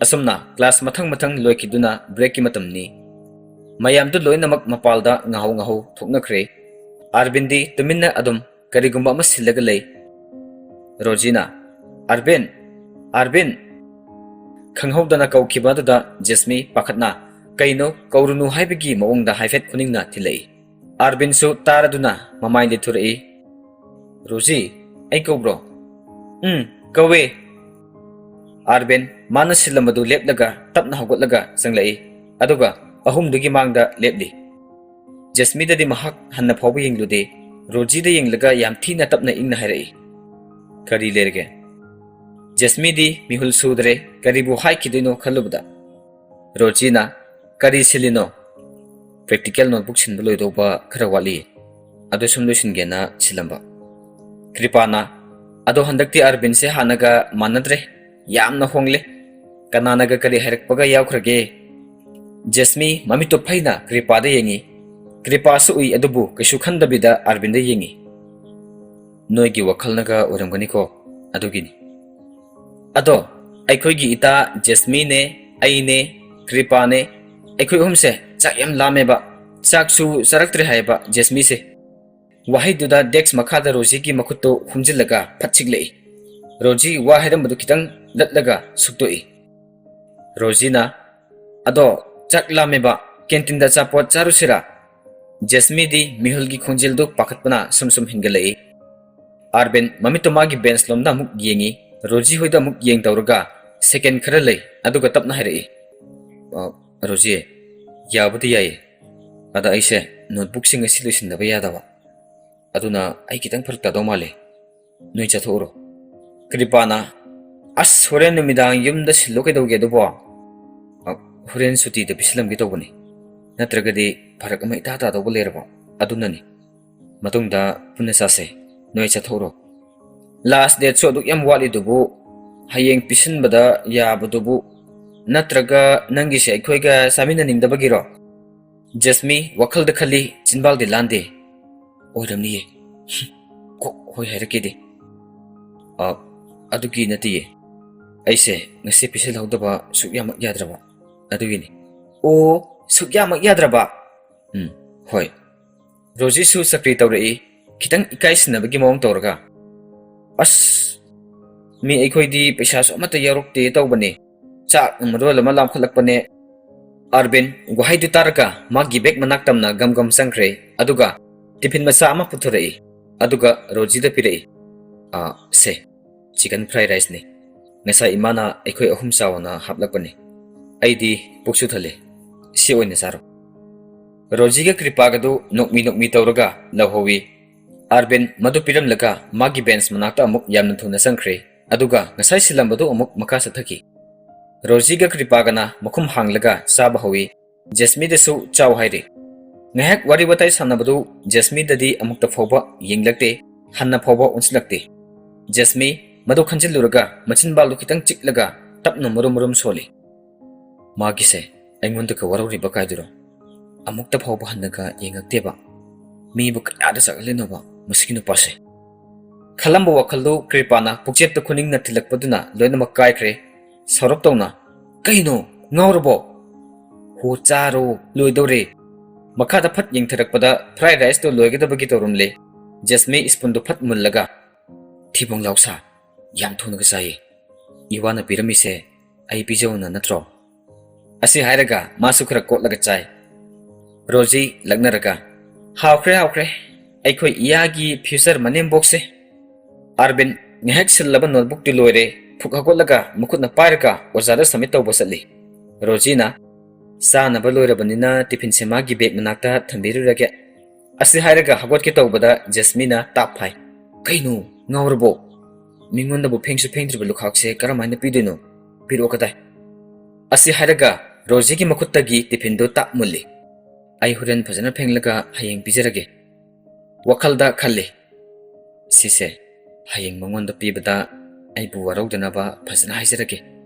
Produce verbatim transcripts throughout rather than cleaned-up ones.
ꯑꯁꯨꯝꯅ class ꯃꯊꯪ ꯃꯊꯪ ꯂꯣꯏꯈꯤꯗꯨꯅ breakꯀꯤ ꯃꯇꯝꯅꯤ꯫ ꯃꯌꯥꯝꯗꯨ ꯂꯣꯏꯅꯃꯛ ꯃꯄꯥꯜꯗ ꯉꯥꯍꯧ ꯉꯥꯍꯧ ꯊꯣꯛꯅꯈ꯭ꯔꯦ꯫ ꯑꯥꯔꯕꯤꯟꯗꯤ ꯇꯨꯃꯤꯟꯅ ꯑꯗꯨꯝ ꯀꯔꯤꯒꯨꯝꯕ ꯑꯃ ꯁꯤꯜꯂꯒ ꯂꯩ꯫ ꯔꯣꯖꯤꯅ, "ꯑꯥꯔꯕꯤꯟ! ꯑꯥꯔꯕꯤꯟ!" ꯈꯪꯍꯧꯗꯅ ꯀꯧꯈꯤꯕ ꯑꯗꯨꯗ ꯖꯦꯁꯃꯤ ꯄꯥꯈꯠꯅ, "ꯀꯩꯅꯣ, ꯀꯧꯔꯨꯅꯨ ꯍꯥꯏꯕꯒꯤ ꯃꯑꯣꯡꯗ ꯍꯥꯏꯐꯦꯠ ꯈꯨꯅꯤꯡꯅ ꯊꯤꯜꯂꯛꯏ꯫ ꯑꯥꯔꯕꯤꯟꯁꯨ ꯇꯥꯔꯗꯨꯅ ꯃꯃꯥꯏ ꯂꯤꯊꯣꯔꯛꯏ꯫ "ꯔꯣꯖꯤ, ꯑꯩ ꯀꯧꯕ꯭ꯔꯣ?" "ꯎꯝ, ꯀꯧꯋꯦ꯫" ꯑꯥꯔꯕꯤꯟ ꯃꯥꯅ ꯁꯤꯜꯂꯝꯕꯗꯨ ꯂꯦꯞꯂꯒ ꯇꯞꯅ ꯍꯧꯒꯠꯂꯒ ꯆꯪꯂꯛꯏ, ꯑꯗꯨꯒ ꯑꯍꯨꯝꯗꯨꯒꯤ ꯃꯥꯡꯗ ꯂꯦꯞꯂꯤ꯫ ꯖꯦꯁꯃꯤꯗꯗꯤ ꯃꯍꯥꯛ ꯍꯟꯅ ꯐꯥꯎꯕ ꯌꯦꯡꯂꯨꯗꯦ꯫ ꯔꯣꯖꯤꯗ ꯌꯦꯡꯂꯒ ꯌꯥꯝ ꯊꯤꯅ ꯇꯞꯅ ꯏꯪꯅ ꯍꯥꯏꯔꯛꯏ, "ꯀꯔꯤ ꯂꯩꯔꯒꯦ?" ꯖꯦꯁꯃꯤꯗꯤ ꯃꯤꯍꯨꯜ ꯁꯨꯗ꯭ꯔꯦ, ꯀꯔꯤꯕꯨ ꯍꯥꯏꯈꯤꯗꯣꯏꯅꯣ ꯈꯜꯂꯨꯕꯗ꯫ ꯔꯣꯖꯤꯅ, "ꯀꯔꯤ ꯁꯤꯜꯂꯤꯅꯣ?" "Practical notebook ꯁꯤꯟꯕ ꯂꯣꯏꯗꯧꯕ ꯈꯔ ꯋꯥꯠꯂꯤ, ꯑꯗꯨ ꯁꯨꯝ ꯂꯣꯏꯁꯤꯟꯒꯦꯅ ꯁꯤꯜꯂꯝꯕ꯫" ꯀ꯭ꯔꯤꯄꯥꯅ, "ꯑꯗꯣ ꯍꯟꯗꯛꯇꯤ ꯑꯥꯔꯕꯤꯟꯁꯦ ꯍꯥꯟꯅꯒ ꯃꯥꯟꯅꯗ꯭ꯔꯦ, ꯌꯥꯝꯅ ꯍꯣꯡꯂꯦ꯫ ꯀꯅꯥꯅꯒ ꯀꯔꯤ ꯍꯥꯏꯔꯛꯄꯒ ꯌꯥꯎꯈ꯭ꯔꯒꯦ?" ꯖꯦꯁꯃꯤ ꯃꯃꯤꯠꯇꯨ ꯐꯩꯅ ꯀ꯭ꯔꯤꯄꯥꯗ ꯌꯦꯡꯉꯤ꯫ ꯀ꯭ꯔꯤꯄꯥꯁꯨ ꯎꯏ, ꯑꯗꯨꯕꯨ ꯀꯩꯁꯨ ꯈꯟꯗꯕꯤꯗ ꯑꯥꯔꯕꯤꯟꯗ ꯌꯦꯡꯉꯤ꯫ "ꯅꯣꯏꯒꯤ ꯋꯥꯈꯜꯅꯒ ꯑꯣꯏꯔꯝꯒꯅꯤꯀꯣ, ꯑꯗꯨꯒꯤꯅꯤ꯫" "ꯑꯗꯣ, ꯑꯩꯈꯣꯏꯒꯤ ꯏꯇꯥ ꯖꯦꯁꯃꯤꯅꯦ, ꯑꯩꯅꯦ, ꯀ꯭ꯔꯤꯄꯥꯅꯦ, ꯑꯩꯈꯣꯏ ꯑꯍꯨꯝꯁꯦ ꯆꯥꯛ ꯌꯥꯝ ꯂꯥꯝꯃꯦꯕ꯫ ꯆꯥꯛꯁꯨ ꯆꯥꯔꯛꯇ꯭ꯔꯦ ꯍꯥꯏꯌꯦꯕ ꯖꯦꯁꯃꯤꯁꯦ꯫" ꯋꯥꯍꯩꯗꯨꯗ desk ꯃꯈꯥꯗ ꯔꯣꯖꯤꯒꯤ ꯃꯈꯨꯠꯇꯨ ꯍꯨꯝꯖꯤꯜꯂꯒ ꯐꯠ ꯁꯤꯛꯂꯛꯏ꯫ ꯔꯣꯖꯤ ꯋꯥ ꯍꯥꯏꯔꯝꯕꯗꯨ ꯈꯤꯇꯪ ꯂꯠꯂꯒ ꯁꯨꯛꯇꯣꯛꯏ꯫ ꯔꯣꯖꯤꯅ, "ꯑꯗꯣ, ꯆꯥꯛ ꯂꯥꯝꯃꯦꯕ, canteen ꯗ ꯑꯆꯥꯄꯣꯠ ꯆꯥꯔꯨꯁꯤꯔꯥ?" ꯖꯦꯁꯃꯤꯗꯤ ꯃꯤꯍꯨꯜꯒꯤ ꯈꯣꯟꯖꯦꯜꯗꯨ ꯄꯥꯈꯠꯄꯅ ꯁꯨꯝ ꯁꯨꯝ ꯍꯦꯟꯒꯠꯂꯛꯏ꯫ ꯑꯥꯔꯕꯤꯟ ꯃꯃꯤꯠꯇꯨ ꯃꯥꯒꯤ bench ꯂꯣꯝꯗ ꯑꯃꯨꯛ ꯌꯦꯡꯉꯤ, ꯔꯣꯖꯤ ꯍꯣꯏꯗ ꯑꯃꯨꯛ ꯌꯦꯡ ꯇꯧꯔꯒ second ꯈꯔ ꯂꯩ, ꯑꯗꯨꯒ ꯇꯞꯅ ꯍꯥꯏꯔꯛꯏ, "ꯑ, ꯔꯣꯖꯤ, ꯌꯥꯕꯨꯗꯤ ꯌꯥꯏꯌꯦ, ꯑꯗ ꯑꯩꯁꯦ notebook ꯁꯤꯡ ꯑꯁꯤ ꯂꯣꯏꯁꯤꯟꯗꯕ ꯌꯥꯗꯕ, ꯑꯗꯨꯅ ꯑꯩ ꯈꯤꯇꯪ ꯐꯔꯛ ꯇꯥꯗꯧ ꯃꯥꯜꯂꯦ, ꯅꯣꯏ ꯆꯠꯊꯣꯛꯎꯔꯣ꯫" ꯀ꯭ꯔꯤꯄꯥꯅ, "ꯑꯁ, ꯍꯣꯔꯦꯟ ꯅꯨꯃꯤꯗꯥꯡ ꯌꯨꯝꯗ ꯁꯤꯜꯂꯣ ꯀꯩꯗꯧꯒꯦ ꯑꯗꯨꯕꯣ?" "ꯑ, ꯍꯣꯔꯦꯟ ꯁꯨꯇꯤꯗ ꯄꯤꯁꯤꯜꯂꯝꯒꯦ ꯇꯧꯕꯅꯤ, ꯅꯠꯇ꯭ꯔꯒꯗꯤ ꯐꯔꯛ ꯑꯃ ꯏꯇꯥ ꯇꯥꯗꯧꯕ ꯂꯩꯔꯕ, ꯑꯗꯨꯅꯅꯤ꯫ ꯃꯇꯨꯡꯗ ꯄꯨꯟꯅ ꯆꯥꯁꯦ, ꯅꯣꯏ ꯆꯠꯊꯣꯛꯎꯔꯣ꯫" "Last date ꯁꯨ ꯑꯗꯨꯛ ꯌꯥꯝ ꯋꯥꯠꯂꯤꯗꯨꯕꯨ, ꯍꯌꯦꯡ ꯄꯤꯁꯤꯟꯕꯗ ꯌꯥꯕꯗꯨꯕꯨ, ꯅꯠꯇ꯭ꯔꯒ ꯅꯪꯒꯤꯁꯦ ꯑꯩꯈꯣꯏꯒ ꯆꯥꯃꯤꯟꯅꯅꯤꯡꯗꯕꯒꯤꯔꯣ?" ꯖꯦꯁꯃꯤ ꯋꯥꯈꯜꯗ ꯈꯜꯂꯤ, ꯆꯤꯟꯕꯥꯜꯗꯤ ꯂꯥꯟꯗꯦ꯫ "ꯑꯣꯏꯔꯝꯅꯤꯌꯦ꯫ ꯀꯣꯛ ꯍꯣꯏ ꯍꯥꯏꯔꯛꯀꯦꯗꯤ꯫" "ꯑ, ꯑꯗꯨꯒꯤ ꯅꯠꯇꯤꯌꯦ꯫ ꯑꯩꯁꯦ ꯉꯁꯤ ꯄꯤꯁꯤꯜꯍꯧꯗꯕ ꯁꯨꯛꯌꯥꯃꯛ ꯌꯥꯗ꯭ꯔꯕ꯫ ꯑꯗꯨꯒꯤꯅꯤ꯫ ꯑꯣ, ꯁꯨꯛꯌꯥꯃꯛ ꯌꯥꯗ꯭ꯔꯕ? ꯎꯝ, ꯍꯣꯏ꯫ ꯔꯣꯖꯤꯁꯨ ꯆꯀ꯭ꯔꯤ ꯇꯧꯔꯛꯏ, ꯈꯤꯇꯪ ꯏꯀꯥꯏꯁꯤꯟꯅꯕꯒꯤ ꯃꯑꯣꯡ ꯇꯧꯔꯒ꯫ ꯑꯁ, ꯃꯤ ꯑꯩꯈꯣꯏꯗꯤ ꯄꯩꯁꯥꯁꯨ ꯑꯃꯠꯇ ꯌꯥꯎꯔꯛꯇꯦ ꯇꯧꯕꯅꯦ꯫ ꯆꯥꯛꯅ ꯃꯔꯣꯜ ꯑꯃ ꯂꯥꯝꯈꯠꯂꯛꯄꯅꯦ꯫ ꯑꯥꯔꯕꯤꯟ ꯋꯥꯍꯩꯗꯨ ꯇꯥꯔꯒ ꯃꯥꯒꯤ ꯕꯦꯒ ꯃꯅꯥꯛ ꯇꯝꯅ ꯒꯝ ꯒꯝ ꯆꯪꯈ꯭ꯔꯦ, ꯑꯗꯨꯒ ꯇꯤꯐꯤꯟ ꯃꯆꯥ ꯑꯃ ꯄꯨꯊꯣꯔꯛꯏ, ꯑꯗꯨꯒ ꯔꯣꯖꯤꯗ ꯄꯤꯔꯛꯏ꯫ "ꯑꯥ, ꯁꯦ, ꯆꯤꯀꯟ ꯐ꯭ꯔꯥꯏ ꯔꯥꯏꯁꯅꯤ꯫ ꯉꯁꯥꯏ ꯏꯃꯥꯅ ꯑꯩꯈꯣꯏ ꯑꯍꯨꯝ ꯆꯥꯎꯑꯣꯅ ꯍꯥꯞꯂꯛꯄꯅꯤ꯫ ꯑꯩꯗꯤ ꯄꯨꯛꯁꯨ ꯊꯜꯂꯦ꯫ ꯁꯤ ꯑꯣꯏꯅ ꯆꯥꯔꯣ꯫" ꯔꯣꯖꯤꯒ ꯀ꯭ꯔꯤꯄꯥꯒꯗꯨ ꯅꯣꯛꯃꯤ ꯅꯣꯛꯃꯤ ꯇꯧꯔꯒ ꯂꯧꯍꯧꯏ꯫ ꯑꯥꯔꯕꯤꯟ ꯃꯗꯨ ꯄꯤꯔꯝꯂꯒ ꯃꯥꯒꯤ ꯕꯦꯟꯁ ꯃꯅꯥꯛꯇ ꯑꯃꯨꯛ ꯌꯥꯝꯅ ꯊꯨꯅ ꯆꯪꯈ꯭ꯔꯦ, ꯑꯗꯨꯒ ꯉꯁꯥꯏ ꯁꯤꯜꯂꯝꯕꯗꯨ ꯑꯃꯨꯛ ꯃꯈꯥ ꯆꯠꯊꯈꯤ꯫ ꯔꯣꯖꯤꯒ ꯀ꯭ꯔꯤꯄꯥꯒꯅ ꯃꯈꯨꯝ ꯍꯥꯡꯂꯒ ꯆꯥꯕ ꯍꯧꯏ꯫ ꯖꯦꯁꯃꯤꯗꯁꯨ ꯆꯥꯎ ꯍꯥꯏꯔꯤ꯫ ꯉꯥꯏꯍꯥꯛ ꯋꯥꯔꯤ ꯋꯥꯇꯥꯏ ꯁꯥꯟꯅꯕꯗꯨ ꯖꯦꯁꯃꯤꯗꯗꯤ ꯑꯃꯨꯛꯇ ꯐꯥꯎꯕ ꯌꯦꯡꯂꯛꯇꯦ, ꯍꯟꯅ ꯐꯥꯎꯕ ꯑꯣꯟꯁꯤꯜꯂꯛꯇꯦ꯫ ꯖꯦꯁꯃꯤ ꯃꯗꯨ ꯈꯟꯖꯤꯜꯂꯨꯔꯒ ꯃꯆꯤꯟꯕꯥꯜꯗꯨ ꯈꯤꯇꯪ ꯆꯤꯛꯂꯒ ꯇꯞꯅ ꯃꯨꯔꯨꯝ ꯃꯨꯔꯨꯝ ꯁꯣꯜꯂꯤ꯫ "ꯃꯥꯒꯤꯁꯦ ꯑꯩꯉꯣꯟꯗꯒ ꯋꯥꯔꯧꯔꯤꯕ ꯀꯥꯏꯗꯨꯔꯣ? ꯑꯃꯨꯛꯇ ꯐꯥꯎꯕ ꯍꯟꯅꯒ ꯌꯦꯡꯉꯛꯇꯦꯕ꯫ ꯃꯤꯕꯨ ꯀꯌꯥꯗ ꯆꯥꯛꯍꯜꯂꯤꯅꯣꯕ ꯃꯁꯤꯒꯤ ꯅꯨꯄꯥꯁꯦ?" ꯈꯜꯂꯝꯕ ꯋꯥꯈꯜꯗꯨ ꯀ꯭ꯔꯤꯄꯥꯅ ꯄꯨꯛꯆꯦꯞꯇ ꯈꯨꯅꯤꯡꯅ ꯊꯤꯜꯂꯛꯄꯗꯨꯅ ꯂꯣꯏꯅꯃꯛ ꯀꯥꯏꯈ꯭ꯔꯦ꯫ ꯁꯥꯎꯔꯞ ꯇꯧꯅ, "ꯀꯩꯅꯣ, ꯉꯥꯎꯔꯕꯣ? ꯍꯣ, ꯆꯥꯔꯣ, ꯂꯣꯏꯗꯧꯔꯦ꯫" ꯃꯈꯥꯗ ꯐꯠ ꯌꯦꯡꯊꯔꯛꯄꯗ ꯐ꯭ꯔꯥꯏ ꯔꯥꯏꯁꯇꯣ ꯂꯣꯏꯒꯗꯕꯒꯤ ꯇꯧꯔꯝꯂꯦ꯫ ꯖꯦꯁꯃꯤ ꯁ꯭ꯄꯨꯟꯗꯨ ꯐꯠ ꯃꯨꯜꯂꯒ, "ꯊꯤꯕꯣꯡ ꯂꯥꯎ ꯁꯥ, ꯌꯥꯝ ꯊꯨꯅꯒ ꯆꯥꯏꯌꯦ꯫ ꯏꯋꯥꯅ ꯄꯤꯔꯝꯃꯤꯁꯦ ꯑꯩ ꯄꯤꯖꯧꯅ ꯅꯠꯇ꯭ꯔꯣ?" ꯑꯁꯤ ꯍꯥꯏꯔꯒ ꯃꯥꯁꯨ ꯈꯔ ꯀꯣꯠꯂꯒ ꯆꯥꯏ꯫ ꯔꯣꯖꯤ ꯂꯛꯅꯔꯒ, "ꯍꯥꯎꯈ꯭ꯔꯦ, ꯍꯥꯎꯈ꯭ꯔꯦ꯫ ꯑꯩꯈꯣꯏ ꯏꯌꯥꯒꯤ ꯐ꯭ꯌꯨꯆꯔ ꯃꯅꯦꯝꯕꯣꯛꯁꯦ꯫" ꯑꯥꯔꯕꯤꯟ ꯉꯥꯏꯍꯥꯛ ꯁꯤꯜꯂꯕ ꯅꯣꯠꯕꯨꯛꯇꯤ ꯂꯣꯏꯔꯦ꯫ ꯐꯨꯛ ꯍꯧꯒꯠꯂꯒ ꯃꯈꯨꯠꯅ ꯄꯥꯏꯔꯒ ꯑꯣꯖꯥꯗ ꯁꯕꯃꯤꯠ ꯇꯧꯕ ꯆꯠꯂꯤ꯫ ꯔꯣꯖꯤꯅ, "ꯆꯥꯅꯕ ꯂꯣꯏꯔꯕꯅꯤꯅ ꯇꯤꯐꯤꯟꯁꯦ ꯃꯥꯒꯤ ꯕꯦꯒ ꯃꯅꯥꯛꯇ ꯊꯝꯕꯤꯔꯨꯔꯒꯦ꯫" ꯑꯁꯤ ꯍꯥꯏꯔꯒ ꯍꯧꯒꯠꯀꯦ ꯇꯧꯕꯗ ꯖꯦꯁꯃꯤꯅ ꯇꯥꯞ ꯐꯥꯏ꯫ "ꯀꯩꯅꯣ, ꯉꯥꯎꯔꯕꯣ? ꯃꯤꯉꯣꯟꯗꯕꯨ ꯐꯦꯡꯁꯨ ꯐꯦꯡꯗ꯭ꯔꯤꯕ ꯂꯨꯈꯥꯛꯁꯦ ꯀꯔꯝꯍꯥꯏꯅ ꯄꯤꯗꯣꯏꯅꯣ? ꯄꯤꯔꯛꯑꯣ ꯀꯗꯥꯏ?" ꯑꯁꯤ ꯍꯥꯏꯔꯒ ꯔꯣꯖꯤꯒꯤ ꯃꯈꯨꯠꯇꯒꯤ ꯇꯤꯐꯤꯟꯗꯨ ꯇꯥꯞ ꯃꯨꯜꯂꯤ꯫ "ꯑꯩ ꯍꯣꯔꯦꯟ ꯐꯖꯅ ꯐꯦꯡꯂꯒ ꯍꯌꯦꯡ ꯄꯤꯖꯔꯒꯦ꯫" ꯋꯥꯈꯜꯗ ꯈꯜꯂꯤ, "ꯁꯤꯁꯦ ꯍꯌꯦꯡ ꯃꯉꯣꯟꯗ ꯄꯤꯕꯗ ꯑꯩꯕꯨ ꯋꯥꯔꯧꯗꯅꯕ ꯐꯖꯅ ꯍꯥꯏꯖꯔꯒꯦ,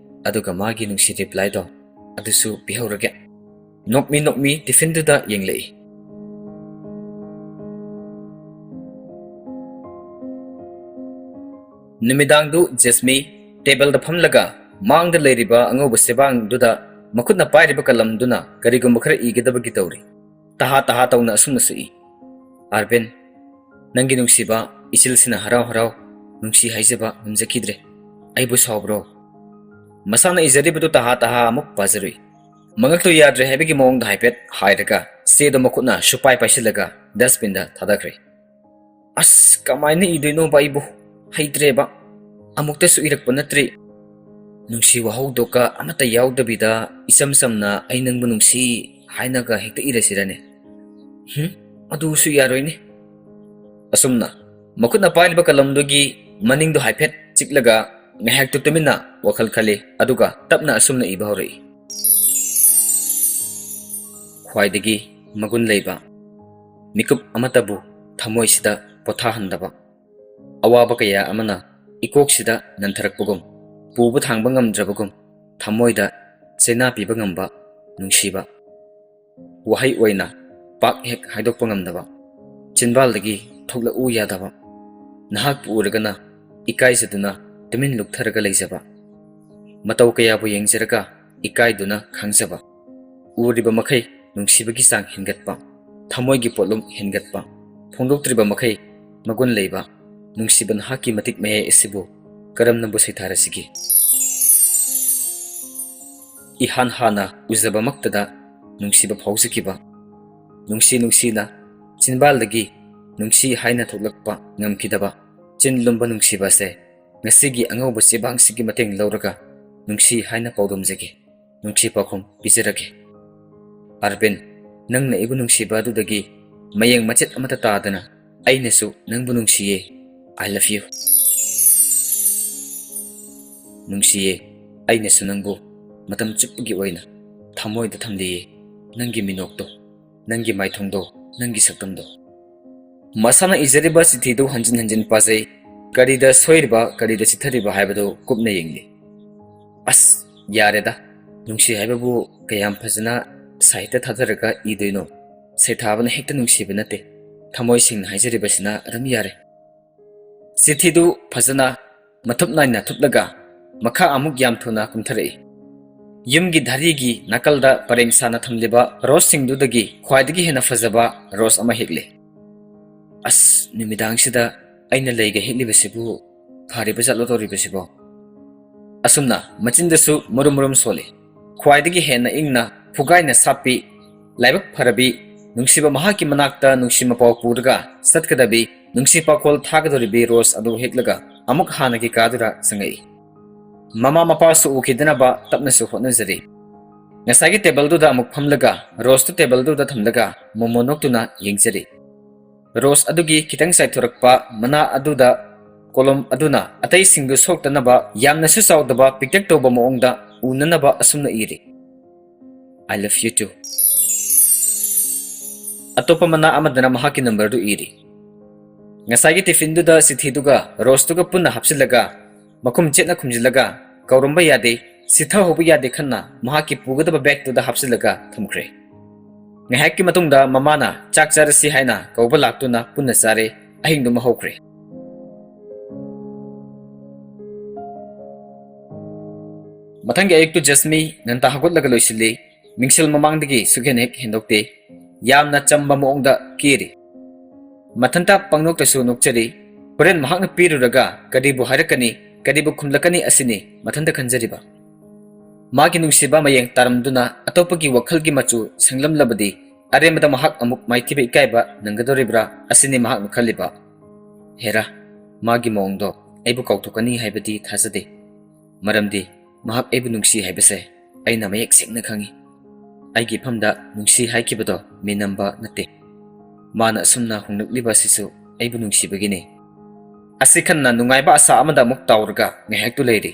ꯑꯗꯨꯒ ꯃꯥꯒꯤ ꯅꯨꯡꯁꯤ ꯔꯤꯄ꯭ꯂꯥꯏꯗꯣ ꯑꯗꯨꯁꯨ ꯄꯤꯍꯧꯔꯒꯦ꯫" ꯅꯣꯛꯃꯤ ꯅꯣꯛꯃꯤ ꯇꯤꯐꯤꯟꯗꯨꯗ ꯌꯦꯡꯂꯛꯏ꯫ ꯅꯨꯃꯤꯗꯥꯡꯗꯨ ꯖꯦꯁꯃꯤ ꯇꯦꯕꯜꯗ ꯐꯝꯂꯒ ꯃꯥꯡꯗ ꯂꯩꯔꯤꯕ ꯑꯉꯧꯕ ꯆꯦꯕꯥꯡꯗꯨꯗ ꯃꯈꯨꯠꯅ ꯄꯥꯏꯔꯤꯕ ꯀꯂꯝꯗꯨꯅ ꯀꯔꯤꯒꯨꯝꯕ ꯈꯔ ꯏꯒꯗꯕꯒꯤ ꯇꯧꯔꯤ꯫ ꯇꯍꯥ ꯇꯍꯥ ꯇꯧꯅ ꯑꯁꯨꯝꯅꯁꯨ ꯏ, "ꯑꯥꯔꯕꯤꯟ, ꯅꯪꯒꯤ ꯅꯨꯡꯁꯤꯕ ꯏꯆꯤꯜꯁꯤꯅ ꯍꯔꯥꯎ ꯍꯔꯥꯎ ꯅꯨꯡꯁꯤ ꯍꯥꯏꯖꯕ ꯉꯝꯖꯈꯤꯗ꯭ꯔꯦ꯫ ꯑꯩꯕꯨ ꯁꯥꯎꯕ꯭ꯔꯣ?" ꯃꯁꯥꯅ ꯏꯖꯔꯤꯕꯗꯨ ꯇꯍꯥ ꯇꯍꯥ ꯑꯃꯨꯛ ꯄꯥꯖꯔꯨꯏ꯫ ꯃꯉꯛꯇꯨ ꯌꯥꯗ꯭ꯔꯦ ꯍꯥꯏꯕꯒꯤ ꯃꯑꯣꯡꯗ ꯍꯥꯏꯐꯦꯠ ꯍꯥꯏꯔꯒ ꯆꯦꯗꯣ ꯃꯈꯨꯠꯅ ꯁꯨꯄꯥꯏ ꯄꯥꯏꯁꯤꯜꯂꯒ ꯗꯁꯕꯤꯟꯗ ꯊꯥꯗꯈ꯭ꯔꯦ꯫ "ꯑꯁ, ꯀꯃꯥꯏꯅ ꯏꯗꯣꯏꯅꯣꯕ ꯑꯩꯕꯨ? ꯍꯩꯇ꯭ꯔꯦꯕ꯫ ꯑꯃꯨꯛꯇꯁꯨ ꯏꯔꯛꯄ ꯅꯠꯇ꯭ꯔꯤ꯫ ꯅꯨꯡꯁꯤ ꯋꯥꯍꯧꯗꯣꯛꯀ ꯑꯃꯠꯇ ꯌꯥꯎꯗꯕꯤꯗ ꯏꯆꯝ ꯆꯝꯅ 'ꯑꯩ ꯅꯪꯕꯨ ꯅꯨꯡꯁꯤ' ꯍꯥꯏꯅꯒ ꯍꯦꯛꯇ ꯏꯔꯁꯤꯔꯅꯦ? ꯍꯨꯝ, ꯑꯗꯨꯁꯨ ꯌꯥꯔꯣꯏꯅꯦ꯫ ꯑꯁꯨꯝꯅ ꯃꯈꯨꯠꯅ ꯄꯥꯏꯔꯤꯕ ꯀꯂꯝꯗꯨꯒꯤ ꯃꯅꯤꯡꯗꯨ ꯍꯥꯏꯐꯦꯠ ꯆꯤꯛꯂꯒ ꯉꯥꯏꯍꯥꯛꯇꯨ ꯇꯨꯃꯤꯟꯅ ꯋꯥꯈꯜ ꯈꯜꯂꯤ, ꯑꯗꯨꯒ ꯇꯞꯅ ꯑꯁꯨꯝꯅ ꯏꯕ ꯍꯧꯔꯛꯏ꯫ ꯈ꯭ꯋꯥꯏꯗꯒꯤ ꯃꯒꯨꯟ ꯂꯩꯕ ꯃꯤꯀꯨꯞ ꯑꯃꯠꯇꯕꯨ ꯊꯃꯣꯏꯁꯤꯗ ꯄꯣꯊꯥꯍꯟꯗꯕ, ꯑꯋꯥꯕ ꯀꯌꯥ ꯑꯃꯅ ꯏꯀꯣꯛꯁꯤꯗ ꯅꯟꯊꯔꯛꯄꯒꯨꯝ, ꯄꯨꯕ ꯊꯥꯡꯕ ꯉꯝꯗ꯭ꯔꯕꯒꯨꯝ, ꯊꯃꯣꯏꯗ ꯆꯩꯅꯥ ꯄꯤꯕ ꯉꯝꯕ ꯅꯨꯡꯁꯤꯕ꯫ ꯋꯥꯍꯩ ꯑꯣꯏꯅ ꯄꯥꯛ ꯍꯦꯛ ꯍꯥꯏꯗꯣꯛꯄ ꯉꯝꯗꯕ, ꯆꯤꯟꯕꯥꯜꯗꯒꯤ ꯊꯣꯛꯂꯛꯎ ꯌꯥꯗꯕ, ꯅꯍꯥꯛꯄꯨ ꯎꯔꯒꯅ ꯏꯀꯥꯏꯖꯗꯨꯅ ꯇꯨꯃꯤꯟ ꯂꯨꯞꯊꯔꯒ ꯂꯩꯖꯕ, ꯃꯇꯧ ꯀꯌꯥꯕꯨ ꯌꯦꯡꯖꯔꯒ ꯏꯀꯥꯏꯗꯨꯅ ꯈꯥꯡꯖꯕ, ꯎꯔꯤꯕ ꯃꯈꯩ ꯅꯨꯡꯁꯤꯕꯒꯤ ꯆꯥꯡ ꯍꯦꯟꯒꯠꯄ, ꯊꯃꯣꯏꯒꯤ ꯄꯣꯠꯂꯨꯝ ꯍꯦꯟꯒꯠꯄ, ꯐꯣꯡꯗꯣꯛꯇ꯭ꯔꯤꯕ ꯃꯈꯩ ꯃꯒꯨꯟ ꯂꯩꯕ, ꯅꯨꯡꯁꯤꯕ ꯅꯍꯥꯛꯀꯤ ꯃꯇꯤꯛ ꯃꯌꯥꯏ ꯑꯁꯤꯕꯨ ꯀꯔꯝꯅꯕꯨ ꯁꯩꯊꯥꯔꯁꯤꯒꯦ? ꯏꯍꯥꯟ ꯍꯥꯟꯅ ꯎꯖꯕꯃꯛꯇꯗ ꯅꯨꯡꯁꯤꯕ ꯐꯥꯎꯖꯈꯤꯕ, ꯅꯨꯡꯁꯤ ꯅꯨꯡꯁꯤꯅ ꯆꯤꯟꯕꯥꯜꯗꯒꯤ ꯅꯨꯡꯁꯤ ꯍꯥꯏꯅ ꯊꯣꯛꯂꯛꯄ ꯉꯝꯈꯤꯗꯕ ꯆꯤꯟ ꯂꯨꯝꯕ ꯅꯨꯡꯁꯤꯕ ꯑꯁꯦ ꯉꯁꯤꯒꯤ ꯑꯉꯧꯕ ꯆꯦꯕꯥꯡꯁꯤꯒꯤ ꯃꯇꯦꯡ ꯂꯧꯔꯒ ꯅꯨꯡꯁꯤ ꯍꯥꯏꯅ ꯄꯥꯎꯗꯝꯖꯒꯦ, ꯅꯨꯡꯁꯤ ꯄꯥꯎꯈꯨꯝ ꯄꯤꯖꯔꯒꯦ꯫ ꯑꯥꯔꯕꯤꯟ, ꯅꯪꯅ ꯑꯩꯕꯨ ꯅꯨꯡꯁꯤꯕ ꯑꯗꯨꯗꯒꯤ ꯃꯌꯦꯡ ꯃꯆꯦꯠ ꯑꯃꯠꯇ ꯇꯥꯗꯅ ꯑꯩꯅꯁꯨ ꯅꯪꯕꯨ ꯅꯨꯡꯁꯤꯌꯦ꯫ I love you꯫ ꯅꯨꯡꯁꯤꯌꯦ, ꯑꯩꯅꯁꯨ ꯅꯪꯕꯨ ꯃꯇꯝ ꯆꯨꯞꯄꯒꯤ ꯑꯣꯏꯅ ꯊꯃꯣꯏꯗ ꯊꯝꯂꯤꯌꯦ꯫ ꯅꯪꯒꯤ ꯃꯤꯅꯣꯛꯇꯣ, ꯅꯪꯒꯤ ꯃꯥꯏꯊꯣꯡꯗꯣ, ꯅꯪꯒꯤ ꯁꯛꯇꯝꯗꯣ꯫ ꯃꯁꯥꯅ ꯏꯖꯔꯤꯕ ꯆꯤꯊꯤꯗꯨ ꯍꯟꯖꯤꯟ ꯍꯟꯖꯤꯟ ꯄꯥꯖꯩ꯫ ꯀꯔꯤꯗ ꯁꯣꯏꯔꯤꯕ, ꯀꯔꯤꯗ ꯆꯤꯊꯔꯤꯕ ꯍꯥꯏꯕꯗꯨ ꯀꯨꯞꯅ ꯌꯦꯡꯂꯤ꯫ ꯑꯁ, ꯌꯥꯔꯦꯗ꯫ ꯅꯨꯡꯁꯤ ꯍꯥꯏꯕꯕꯨ ꯀꯌꯥꯝ ꯐꯖꯅ ꯁꯥꯍꯤꯇ꯭ꯌ ꯊꯥꯗꯔꯒ ꯏꯗꯣꯏꯅꯣ? ꯁꯩꯊꯥꯕꯅ ꯍꯦꯛꯇ ꯅꯨꯡꯁꯤꯕ ꯅꯠꯇꯦ꯫ ꯊꯃꯣꯏ ꯁꯦꯡꯅ ꯍꯥꯏꯖꯔꯤꯕꯁꯤꯅ ꯑꯗꯨꯝ ꯌꯥꯔꯦ꯫ ꯆꯤꯊꯤꯗꯨ ꯐꯖꯅ ꯃꯊꯨꯞ ꯅꯥꯏꯅ ꯊꯨꯞꯂꯒ ꯃꯈꯥ ꯑꯃꯨꯛ ꯌꯥꯝ ꯊꯨꯅ ꯀꯨꯝꯊꯔꯛꯏ꯫ ꯌꯨꯝꯒꯤ ꯙꯥꯔꯤꯒꯤ ꯅꯥꯀꯜꯗ ꯄꯔꯦꯡ ꯁꯥꯅ ꯊꯝꯂꯤꯕ ꯔꯣꯁꯁꯤꯡꯗꯨꯗꯒꯤ ꯈ꯭ꯋꯥꯏꯗꯒꯤ ꯍꯦꯟꯅ ꯐꯖꯕ ꯔꯣꯁ ꯑꯃ ꯍꯦꯛꯂꯦ꯫ "ꯑꯁ, ꯅꯨꯃꯤꯗꯥꯡꯁꯤꯗ ꯑꯩꯅ ꯂꯩꯒ ꯍꯦꯛꯂꯤꯕꯁꯤꯕꯨ ꯐꯔꯤꯕ ꯖꯥꯠꯂꯣ ꯇꯧꯔꯤꯕꯁꯤꯕꯣ?" ꯑꯁꯨꯝꯅ ꯃꯆꯤꯟꯗꯁꯨ ꯃꯔꯨꯝ ꯃꯔꯨꯝ ꯁꯣꯜꯂꯤ꯫ ꯈ꯭ꯋꯥꯏꯗꯒꯤ ꯍꯦꯟꯅ ꯏꯪꯅ ꯐꯨꯒꯥꯏꯅ ꯁꯥꯠꯄꯤ, ꯂꯥꯏꯕꯛ ꯐꯔꯕꯤ, ꯅꯨꯡꯁꯤꯕ ꯃꯍꯥꯛꯀꯤ ꯃꯅꯥꯛꯇ ꯅꯨꯡꯁꯤ ꯃꯄꯥꯎ ꯄꯨꯔꯒ ꯆꯠꯀꯗꯕꯤ, ꯅꯨꯡꯁꯤ ꯄꯥꯈꯣꯜ ꯊꯥꯒꯗꯧꯔꯤꯕꯤ ꯔꯣꯁ ꯑꯗꯨ ꯍꯦꯛꯂꯒ ꯑꯃꯨꯛ ꯍꯥꯟꯅꯒꯤ ꯀꯥꯗꯨꯗ ꯆꯪꯉꯛꯏ꯫ ꯃꯃꯥ ꯃꯄꯥꯁꯨ ꯎꯈꯤꯗꯅꯕ ꯇꯞꯅꯁꯨ ꯍꯣꯠꯅꯖꯔꯤ꯫ ꯉꯁꯥꯏꯒꯤ ꯇꯦꯕꯜꯗꯨꯗ ꯑꯃꯨꯛ ꯐꯝꯂꯒ ꯔꯣꯁꯇꯨ ꯇꯦꯕꯜꯗꯨꯗ ꯊꯝꯂꯒ ꯃꯣꯃꯣ ꯅꯣꯛꯇꯨꯅ ꯌꯦꯡꯖꯔꯤ꯫ ꯔꯣꯁ ꯑꯗꯨꯒꯤ ꯈꯤꯇꯪ ꯆꯥꯏꯊꯣꯔꯛꯄ ꯃꯅꯥ ꯑꯗꯨꯗ ꯀꯣꯂꯣꯝ ꯑꯗꯨꯅ ꯑꯇꯩꯁꯤꯡꯗꯨ ꯁꯣꯛꯇꯅꯕ ꯌꯥꯝꯅꯁꯨ ꯆꯥꯎꯗꯕ ꯄꯤꯛꯇꯛ ꯇꯧꯕ ꯃꯑꯣꯡꯗ ꯎꯅꯅꯕ ꯑꯁꯨꯝꯅ ꯏꯔꯤ: "I love you too"꯫ ꯑꯇꯣꯞꯄ ꯃꯅꯥ ꯑꯃꯗꯅ ꯃꯍꯥꯛꯀꯤ ꯅꯝꯕꯔꯗꯨ ꯏꯔꯤ꯫ ꯉꯁꯥꯏꯒꯤ ꯇꯤꯐꯤꯟꯗꯨꯗ ꯆꯤꯊꯤꯗꯨꯒ ꯔꯣꯁꯇꯨꯒ ꯄꯨꯟꯅ ꯍꯥꯞꯆꯤꯜꯂꯒ, ꯃꯈꯨꯝ ꯆꯦꯠꯅ ꯈꯨꯝꯖꯤꯜꯂꯒ, ꯀꯧꯔꯝꯕ ꯌꯥꯗꯦ, ꯆꯤꯊꯍꯧꯕ ꯌꯥꯗꯦ ꯈꯟꯅ ꯃꯍꯥꯛꯀꯤ ꯄꯨꯒꯗꯕ ꯕꯦꯒꯇꯨꯗ ꯍꯥꯞꯆꯤꯜꯂꯒ ꯊꯝꯈ꯭ꯔꯦ꯫ ꯉꯥꯏꯍꯥꯛꯀꯤ ꯃꯇꯨꯡꯗ ꯃꯃꯥꯅ ꯆꯥꯛ ꯆꯥꯔꯁꯤ ꯍꯥꯏꯅ ꯀꯧꯕ ꯂꯥꯛꯇꯨꯅ ꯄꯨꯟꯅ ꯆꯥꯔꯦ꯫ ꯑꯍꯤꯡꯗꯨꯃ ꯍꯧꯈ꯭ꯔꯦ꯫ ꯃꯊꯪꯒꯤ ꯑꯌꯨꯛꯇꯨ ꯖꯁꯃꯤ ꯉꯟꯇꯥ ꯍꯧꯒꯠꯂꯒ ꯂꯣꯏꯁꯤꯜꯂꯤ꯫ ꯃꯤꯡꯁꯦꯜ ꯃꯃꯥꯡꯗꯒꯤ ꯁꯨꯛꯍꯦꯟ ꯍꯦꯛ ꯍꯦꯟꯗꯣꯛꯇꯦ꯫ ꯌꯥꯝꯅ ꯆꯝꯕ ꯃꯑꯣꯡꯗ ꯀꯦꯔꯤ꯫ ꯃꯊꯟꯇ ꯄꯪꯅꯣꯛꯇꯁꯨ ꯅꯣꯛꯆꯔꯤ꯫ ꯍꯣꯔꯦꯟ ꯃꯍꯥꯛꯅ ꯄꯤꯔꯨꯔꯒ ꯀꯔꯤꯕꯨ ꯍꯥꯏꯔꯛꯀꯅꯤ, ꯀꯔꯤꯕꯨ ꯈꯨꯝꯂꯛꯀꯅꯤ ꯑꯁꯤꯅꯤ ꯃꯊꯟꯇ ꯈꯟꯖꯔꯤꯕ꯫ ꯃꯥꯒꯤ ꯅꯨꯡꯁꯤꯕ ꯃꯌꯦꯡ ꯇꯥꯔꯝꯗꯨꯅ ꯑꯇꯣꯞꯄꯒꯤ ꯋꯥꯈꯜꯒꯤ ꯃꯆꯨ ꯁꯪꯂꯝꯂꯕꯗꯤ ꯑꯔꯦꯝꯕꯗ ꯃꯍꯥꯛ ꯑꯃꯨꯛ ꯃꯥꯏꯊꯤꯕ ꯏꯀꯥꯏꯕ ꯅꯪꯒꯗꯧꯔꯤꯕ꯭ꯔꯥ ꯑꯁꯤꯅꯤ ꯃꯍꯥꯛꯅ ꯈꯜꯂꯤꯕ꯫ ꯍꯦꯔꯥ, ꯃꯥꯒꯤ ꯃꯑꯣꯡꯗꯣ ꯑꯩꯕꯨ ꯀꯥꯎꯊꯣꯛꯀꯅꯤ ꯍꯥꯏꯕꯗꯤ ꯊꯥꯖꯗꯦ꯫ ꯃꯔꯝꯗꯤ ꯃꯍꯥꯛ ꯑꯩꯕꯨ ꯅꯨꯡꯁꯤ ꯍꯥꯏꯕꯁꯦ ꯑꯩꯅ ꯃꯌꯦꯛ ꯁꯦꯡꯅ ꯈꯪꯏ꯫ ꯑꯩꯒꯤ ꯏꯐꯝꯗ ꯅꯨꯡꯁꯤ ꯍꯥꯏꯈꯤꯕꯗꯣ ꯃꯤꯅꯝꯕ ꯅꯠꯇꯦ꯫ ꯃꯥꯅ ꯑꯁꯨꯝꯅ ꯍꯣꯡꯂꯛꯂꯤꯕ ꯑꯁꯤꯁꯨ ꯑꯩꯕꯨ ꯅꯨꯡꯁꯤꯕꯒꯤꯅꯤ꯫ ꯑꯁꯤ ꯈꯟꯅ ꯅꯨꯡꯉꯥꯏꯕ ꯑꯁꯥ ꯑꯃꯗ ꯑꯃꯨꯛ ꯇꯥꯎꯔꯒ ꯉꯥꯏꯍꯥꯛꯇꯨ ꯂꯩꯔꯤ꯫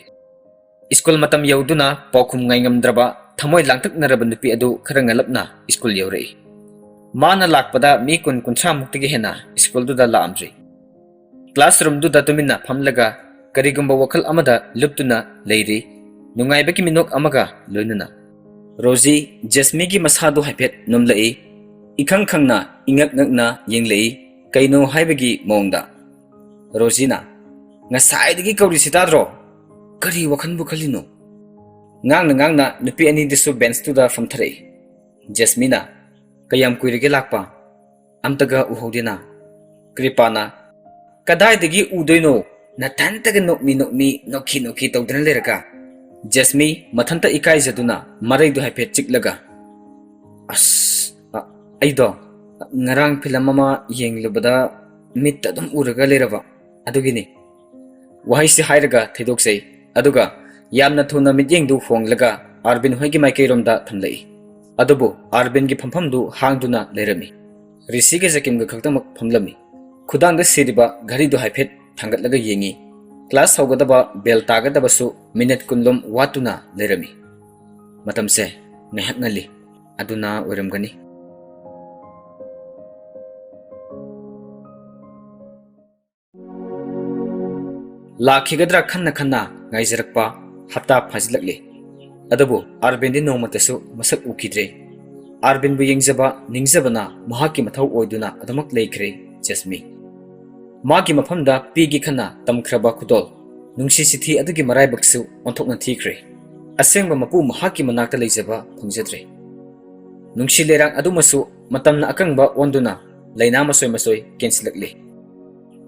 ꯁ꯭ꯀꯨꯜ ꯃꯇꯝ ꯌꯧꯗꯨꯅ ꯄꯥꯎꯈꯨꯝ ꯉꯥꯏꯉꯝꯗ꯭ꯔꯕ, ꯊꯃꯣꯏ ꯂꯥꯡꯇꯛꯅꯔꯕ ꯅꯨꯄꯤ ꯑꯗꯨ ꯈꯔ ꯉꯜꯂꯞꯅ ꯁ꯭ꯀꯨꯜ ꯌꯧꯔꯛꯏ꯫ ꯃꯥꯅ ꯂꯥꯛꯄꯗ ꯃꯤ ꯀꯨꯟ ꯀꯨꯟꯊ꯭ꯔꯥ ꯃꯨꯛꯇꯒꯤ ꯍꯦꯟꯅ ꯁ꯭ꯀꯨꯜꯗꯨꯗ ꯂꯥꯛꯑꯝꯗ꯭ꯔꯤ꯫ ꯀ꯭ꯂꯥꯁꯔꯨꯝꯗꯨꯗ ꯇꯨꯃꯤꯟꯅ ꯐꯝꯂꯒ ꯀꯔꯤꯒꯨꯝꯕ ꯋꯥꯈꯜ ꯑꯃꯗ ꯂꯨꯞꯇꯨꯅ ꯂꯩꯔꯤ, ꯅꯨꯡꯉꯥꯏꯕꯒꯤ ꯃꯤꯅꯣꯛ ꯑꯃꯒ ꯂꯣꯏꯅꯅ꯫ ꯔꯣꯖꯤ ꯖꯦꯁꯃꯤꯒꯤ ꯃꯁꯥꯗꯨ ꯍꯥꯏꯐꯦꯠ ꯅꯣꯝꯂꯛꯏ, ꯏꯈꯪ ꯈꯪꯅ ꯏꯉꯛ ꯉꯛꯅ ꯌꯦꯡꯂꯛꯏ, ꯀꯩꯅꯣ ꯍꯥꯏꯕꯒꯤ ꯃꯑꯣꯡꯗ꯫ ꯔꯣꯖꯤꯅ, "ꯉꯁꯥꯏꯗꯒꯤ ꯀꯧꯔꯤꯁꯤ ꯇꯥꯗ꯭ꯔꯣ? ꯀꯔꯤ ꯋꯥꯈꯜꯕꯨ ꯈꯜꯂꯤꯅꯣ? ꯉꯥꯡꯅ ꯉꯥꯡꯅ ꯅꯨꯄꯤ ꯑꯅꯤꯗꯨꯁꯨ ꯕꯦꯟꯁꯇꯨꯗ ꯐꯝꯊꯔꯛꯏ꯫ ꯖꯦꯁꯃꯤꯅ, "ꯀꯌꯥꯝ ꯀꯨꯏꯔꯒꯦ ꯂꯥꯛꯄ? ꯑꯝꯇꯒ ꯎꯍꯧꯗꯦꯅ꯫ ꯀ꯭ꯔꯤꯄꯥꯅ, "ꯀꯗꯥꯏꯗꯒꯤ ꯎꯗꯣꯏꯅꯣ? ꯅꯊꯟꯇꯒ ꯅꯣꯛꯃꯤ ꯅꯣꯛꯃꯤ, ꯅꯣꯛꯈꯤ ꯅꯣꯛꯈꯤ ꯇꯧꯗꯨꯅ ꯂꯩꯔꯒ?" ꯖꯦꯁꯃꯤ ꯃꯊꯟꯇ ꯏꯀꯥꯏꯖꯗꯨꯅ ꯃꯔꯩꯗꯨ ꯍꯥꯏꯐꯦꯠ ꯆꯤꯛꯂꯒ, "ꯑꯁ, ꯑ, ꯑꯩꯗꯣ ꯉꯔꯥꯡ ꯐꯤꯂꯝ ꯑꯃ ꯌꯦꯡꯂꯨꯕꯗ ꯃꯤꯠꯇ ꯑꯗꯨꯝ ꯎꯔꯒ ꯂꯩꯔꯕ, ꯑꯗꯨꯒꯤꯅꯤ"꯫ ꯋꯥꯍꯩꯁꯤ ꯍꯥꯏꯔꯒ ꯊꯩꯗꯣꯛꯆꯩ꯫ ꯑꯗꯨꯒ ꯌꯥꯝꯅ ꯊꯨꯅ ꯃꯤꯠꯌꯦꯡꯗꯨ ꯍꯣꯡꯂꯒ ꯑꯥꯔꯕꯤꯟ ꯍꯣꯏꯒꯤ ꯃꯥꯏꯀꯩꯔꯣꯝꯗ ꯊꯝꯂꯛꯏ꯫ ꯑꯗꯨꯕꯨ ꯑꯥꯔꯕꯤꯟꯒꯤ ꯐꯝꯐꯝꯗꯨ ꯍꯥꯡꯗꯨꯅ ꯂꯩꯔꯝꯃꯤ꯫ ꯔꯤꯁꯤꯒ ꯖꯦꯀꯤꯝꯒ ꯈꯛꯇꯃꯛ ꯐꯝꯂꯝꯃꯤ꯫ ꯈꯨꯗꯥꯡꯗ ꯁꯤꯔꯤꯕ ꯘꯔꯤꯗꯨ ꯍꯥꯏꯐꯦꯠ ꯊꯥꯡꯒꯠꯂꯒ ꯌꯦꯡꯉꯤ꯫ ꯀ꯭ꯂꯥꯁ ꯍꯧꯒꯗꯕ ꯕꯦꯜ ꯇꯥꯒꯗꯕꯁꯨ ꯃꯤꯅꯠ ꯀꯨꯟꯂꯣꯝ ꯋꯥꯠꯇꯨꯅ ꯂꯩꯔꯝꯃꯤ꯫ ꯃꯇꯝꯁꯦ ꯉꯥꯏꯍꯥꯛ ꯉꯜꯂꯤ꯫ ꯑꯗꯨꯅ ꯑꯣꯏꯔꯝꯒꯅꯤ꯫ ꯂꯥꯛꯈꯤꯒꯗ꯭ꯔꯥ ꯈꯟꯅ ꯈꯟꯅ ꯉꯥꯏꯖꯔꯛꯄ ꯍꯞꯇꯥ ꯐꯥꯖꯤꯜꯂꯛꯂꯦ꯫ ꯑꯗꯨꯕꯨ ꯑꯥꯔꯕꯤꯟꯗꯤ ꯅꯣꯡꯃꯇꯁꯨ ꯃꯁꯛ ꯎꯈꯤꯗ꯭ꯔꯦ꯫ ꯑꯥꯔꯕꯤꯟꯕꯨ ꯌꯦꯡꯖꯕ, ꯅꯤꯡꯖꯕꯅ ꯃꯍꯥꯛꯀꯤ ꯃꯊꯧ ꯑꯣꯏꯗꯨꯅ ꯑꯗꯨꯃꯛ ꯂꯩꯈ꯭ꯔꯦ ꯖꯦꯁꯃꯤ꯫ ꯃꯥꯒꯤ ꯃꯐꯝꯗ ꯄꯤꯒꯦ ꯈꯟꯅ ꯇꯝꯈ꯭ꯔꯕ ꯈꯨꯗꯣꯜ, ꯅꯨꯡꯁꯤ ꯆꯤꯊꯤ ꯑꯗꯨꯒꯤ ꯃꯔꯥꯏꯕꯛꯁꯨ ꯑꯣꯟꯊꯣꯛꯅ ꯊꯤꯈ꯭ꯔꯦ꯫ ꯑꯁꯦꯡꯕ ꯃꯄꯨ ꯃꯍꯥꯛꯀꯤ ꯃꯅꯥꯛꯇ ꯂꯩꯖꯕ ꯐꯪꯖꯗ꯭ꯔꯦ꯫ ꯅꯨꯡꯁꯤ ꯂꯩꯔꯥꯡ ꯑꯗꯨꯃꯁꯨ ꯃꯇꯝꯅ ꯑꯀꯪꯕ ꯑꯣꯟꯗꯨꯅ ꯂꯥꯏꯅꯥ ꯃꯆꯣꯏ ꯃꯆꯣꯏ ꯀꯦꯟꯁꯤꯜꯂꯛꯂꯦ꯫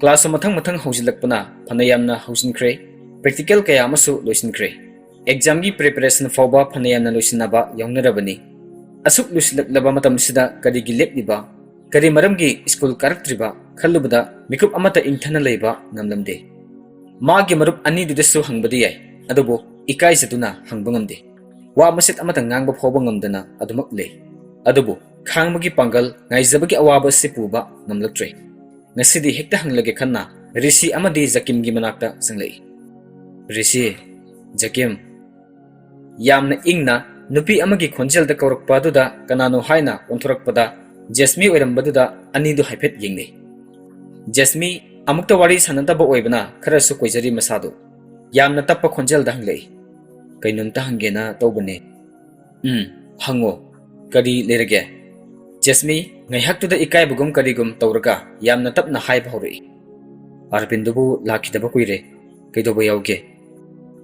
ꯀ꯭ꯂꯥꯁꯁꯨ ꯃꯊꯪ ꯃꯊꯪ ꯍꯧꯖꯤꯜꯂꯛꯄꯅ ꯐꯅ ꯌꯥꯝꯅ ꯍꯧꯖꯤꯟꯈ꯭ꯔꯦ꯫ ꯄ꯭ꯔꯦꯛꯇꯤꯀꯦꯜ ꯀꯌꯥ ꯑꯃꯁꯨ ꯂꯣꯏꯁꯤꯟꯈ꯭ꯔꯦ꯫ ꯑꯦꯛꯖꯥꯝꯒꯤ ꯄ꯭ꯔꯤꯄꯦꯔꯦꯁꯟ ꯐꯥꯎꯕ ꯐꯅ ꯌꯥꯝꯅ ꯂꯣꯏꯁꯤꯟꯅꯕ ꯌꯥꯎꯅꯔꯕꯅꯤ꯫ ꯑꯁꯨꯛ ꯂꯣꯏꯁꯤꯜꯂꯛꯂꯕ ꯃꯇꯝꯁꯤꯗ ꯀꯔꯤꯒꯤ ꯂꯦꯞꯂꯤꯕ? ꯀꯔꯤ ꯃꯔꯝꯒꯤ ꯁ꯭ꯀꯨꯜ ꯀꯥꯔꯛꯇ꯭ꯔꯤꯕ ꯈꯜꯂꯨꯕꯗ ꯃꯤꯀꯨꯞ ꯑꯃꯠꯇ ꯏꯪꯊꯅ ꯂꯩꯕ ꯉꯝꯂꯝꯗꯦ꯫ ꯃꯥꯒꯤ ꯃꯔꯨꯞ ꯑꯅꯤꯗꯨꯗꯁꯨ ꯍꯪꯕꯗꯤ ꯌꯥꯏ, ꯑꯗꯨꯕꯨ ꯏꯀꯥꯏꯖꯗꯨꯅ ꯍꯪꯕ ꯉꯝꯗꯦ꯫ ꯋꯥ ꯃꯆꯦꯠ ꯑꯃꯠꯇ ꯉꯥꯡꯕ ꯐꯥꯎꯕ ꯉꯝꯗꯅ ꯑꯗꯨꯃꯛ ꯂꯩ꯫ ꯑꯗꯨꯕꯨ ꯈꯥꯡꯕꯒꯤ ꯄꯥꯡꯒꯜ, ꯉꯥꯏꯖꯕꯒꯤ ꯑꯋꯥꯕ ꯑꯁꯤ ꯄꯨꯕ ꯉꯝꯂꯛꯇ꯭ꯔꯦ꯫ ꯉꯁꯤꯗꯤ ꯍꯦꯛꯇ ꯍꯪꯂꯒꯦ ꯈꯟꯅ ꯔꯤꯁꯤ ꯑꯃꯗꯤ ꯖꯀꯤꯝꯒꯤ ꯃꯅꯥꯛꯇ ꯆꯪꯂꯛꯏ꯫ "ꯔꯤꯁꯤ, ꯖꯀꯤꯝ꯫" ꯌꯥꯝꯅ ꯏꯪꯅ ꯅꯨꯄꯤ ꯑꯃꯒꯤ ꯈꯣꯟꯖꯦꯜꯗ ꯀꯧꯔꯛꯄ ꯑꯗꯨꯗ ꯀꯅꯥꯅꯣ ꯍꯥꯏꯅ ꯑꯣꯟꯊꯣꯔꯛꯄꯗ ꯖꯦꯁꯃꯤ ꯑꯣꯏꯔꯝꯕꯗꯨꯗ ꯑꯅꯤꯗꯨ ꯍꯥꯏꯐꯦꯠ ꯌꯦꯡꯅꯩ꯫ ꯖꯦꯁꯃꯤ ꯑꯃꯨꯛꯇ ꯋꯥꯔꯤ ꯁꯥꯟꯅꯗꯕ ꯑꯣꯏꯕꯅ ꯈꯔꯁꯨ ꯀꯣꯏꯖꯔꯤ ꯃꯁꯥꯗꯨ꯫ ꯌꯥꯝꯅ ꯇꯞꯄ ꯈꯣꯟꯖꯦꯜꯗ ꯍꯪꯂꯛꯏ, "ꯀꯩꯅꯣꯝꯇ ꯍꯪꯒꯦꯅ ꯇꯧꯕꯅꯦ꯫" "ꯎꯝ, ꯍꯪꯉꯣ꯫ ꯀꯔꯤ ꯂꯩꯔꯒꯦ?" ꯖꯦꯁꯃꯤ ꯉꯥꯏꯍꯥꯛꯇꯨꯗ ꯏꯀꯥꯏꯕꯒꯨꯝ ꯀꯔꯤꯒꯨꯝ ꯇꯧꯔꯒ ꯌꯥꯝꯅ ꯇꯞꯅ ꯍꯥꯏꯕ ꯍꯧꯔꯛꯏ, "ꯑꯥꯔꯕꯤꯟꯗꯨꯕꯨ ꯂꯥꯛꯈꯤꯗꯕ ꯀꯨꯏꯔꯦ꯫ ꯀꯩꯗꯧꯕ ꯌꯥꯎꯒꯦ?"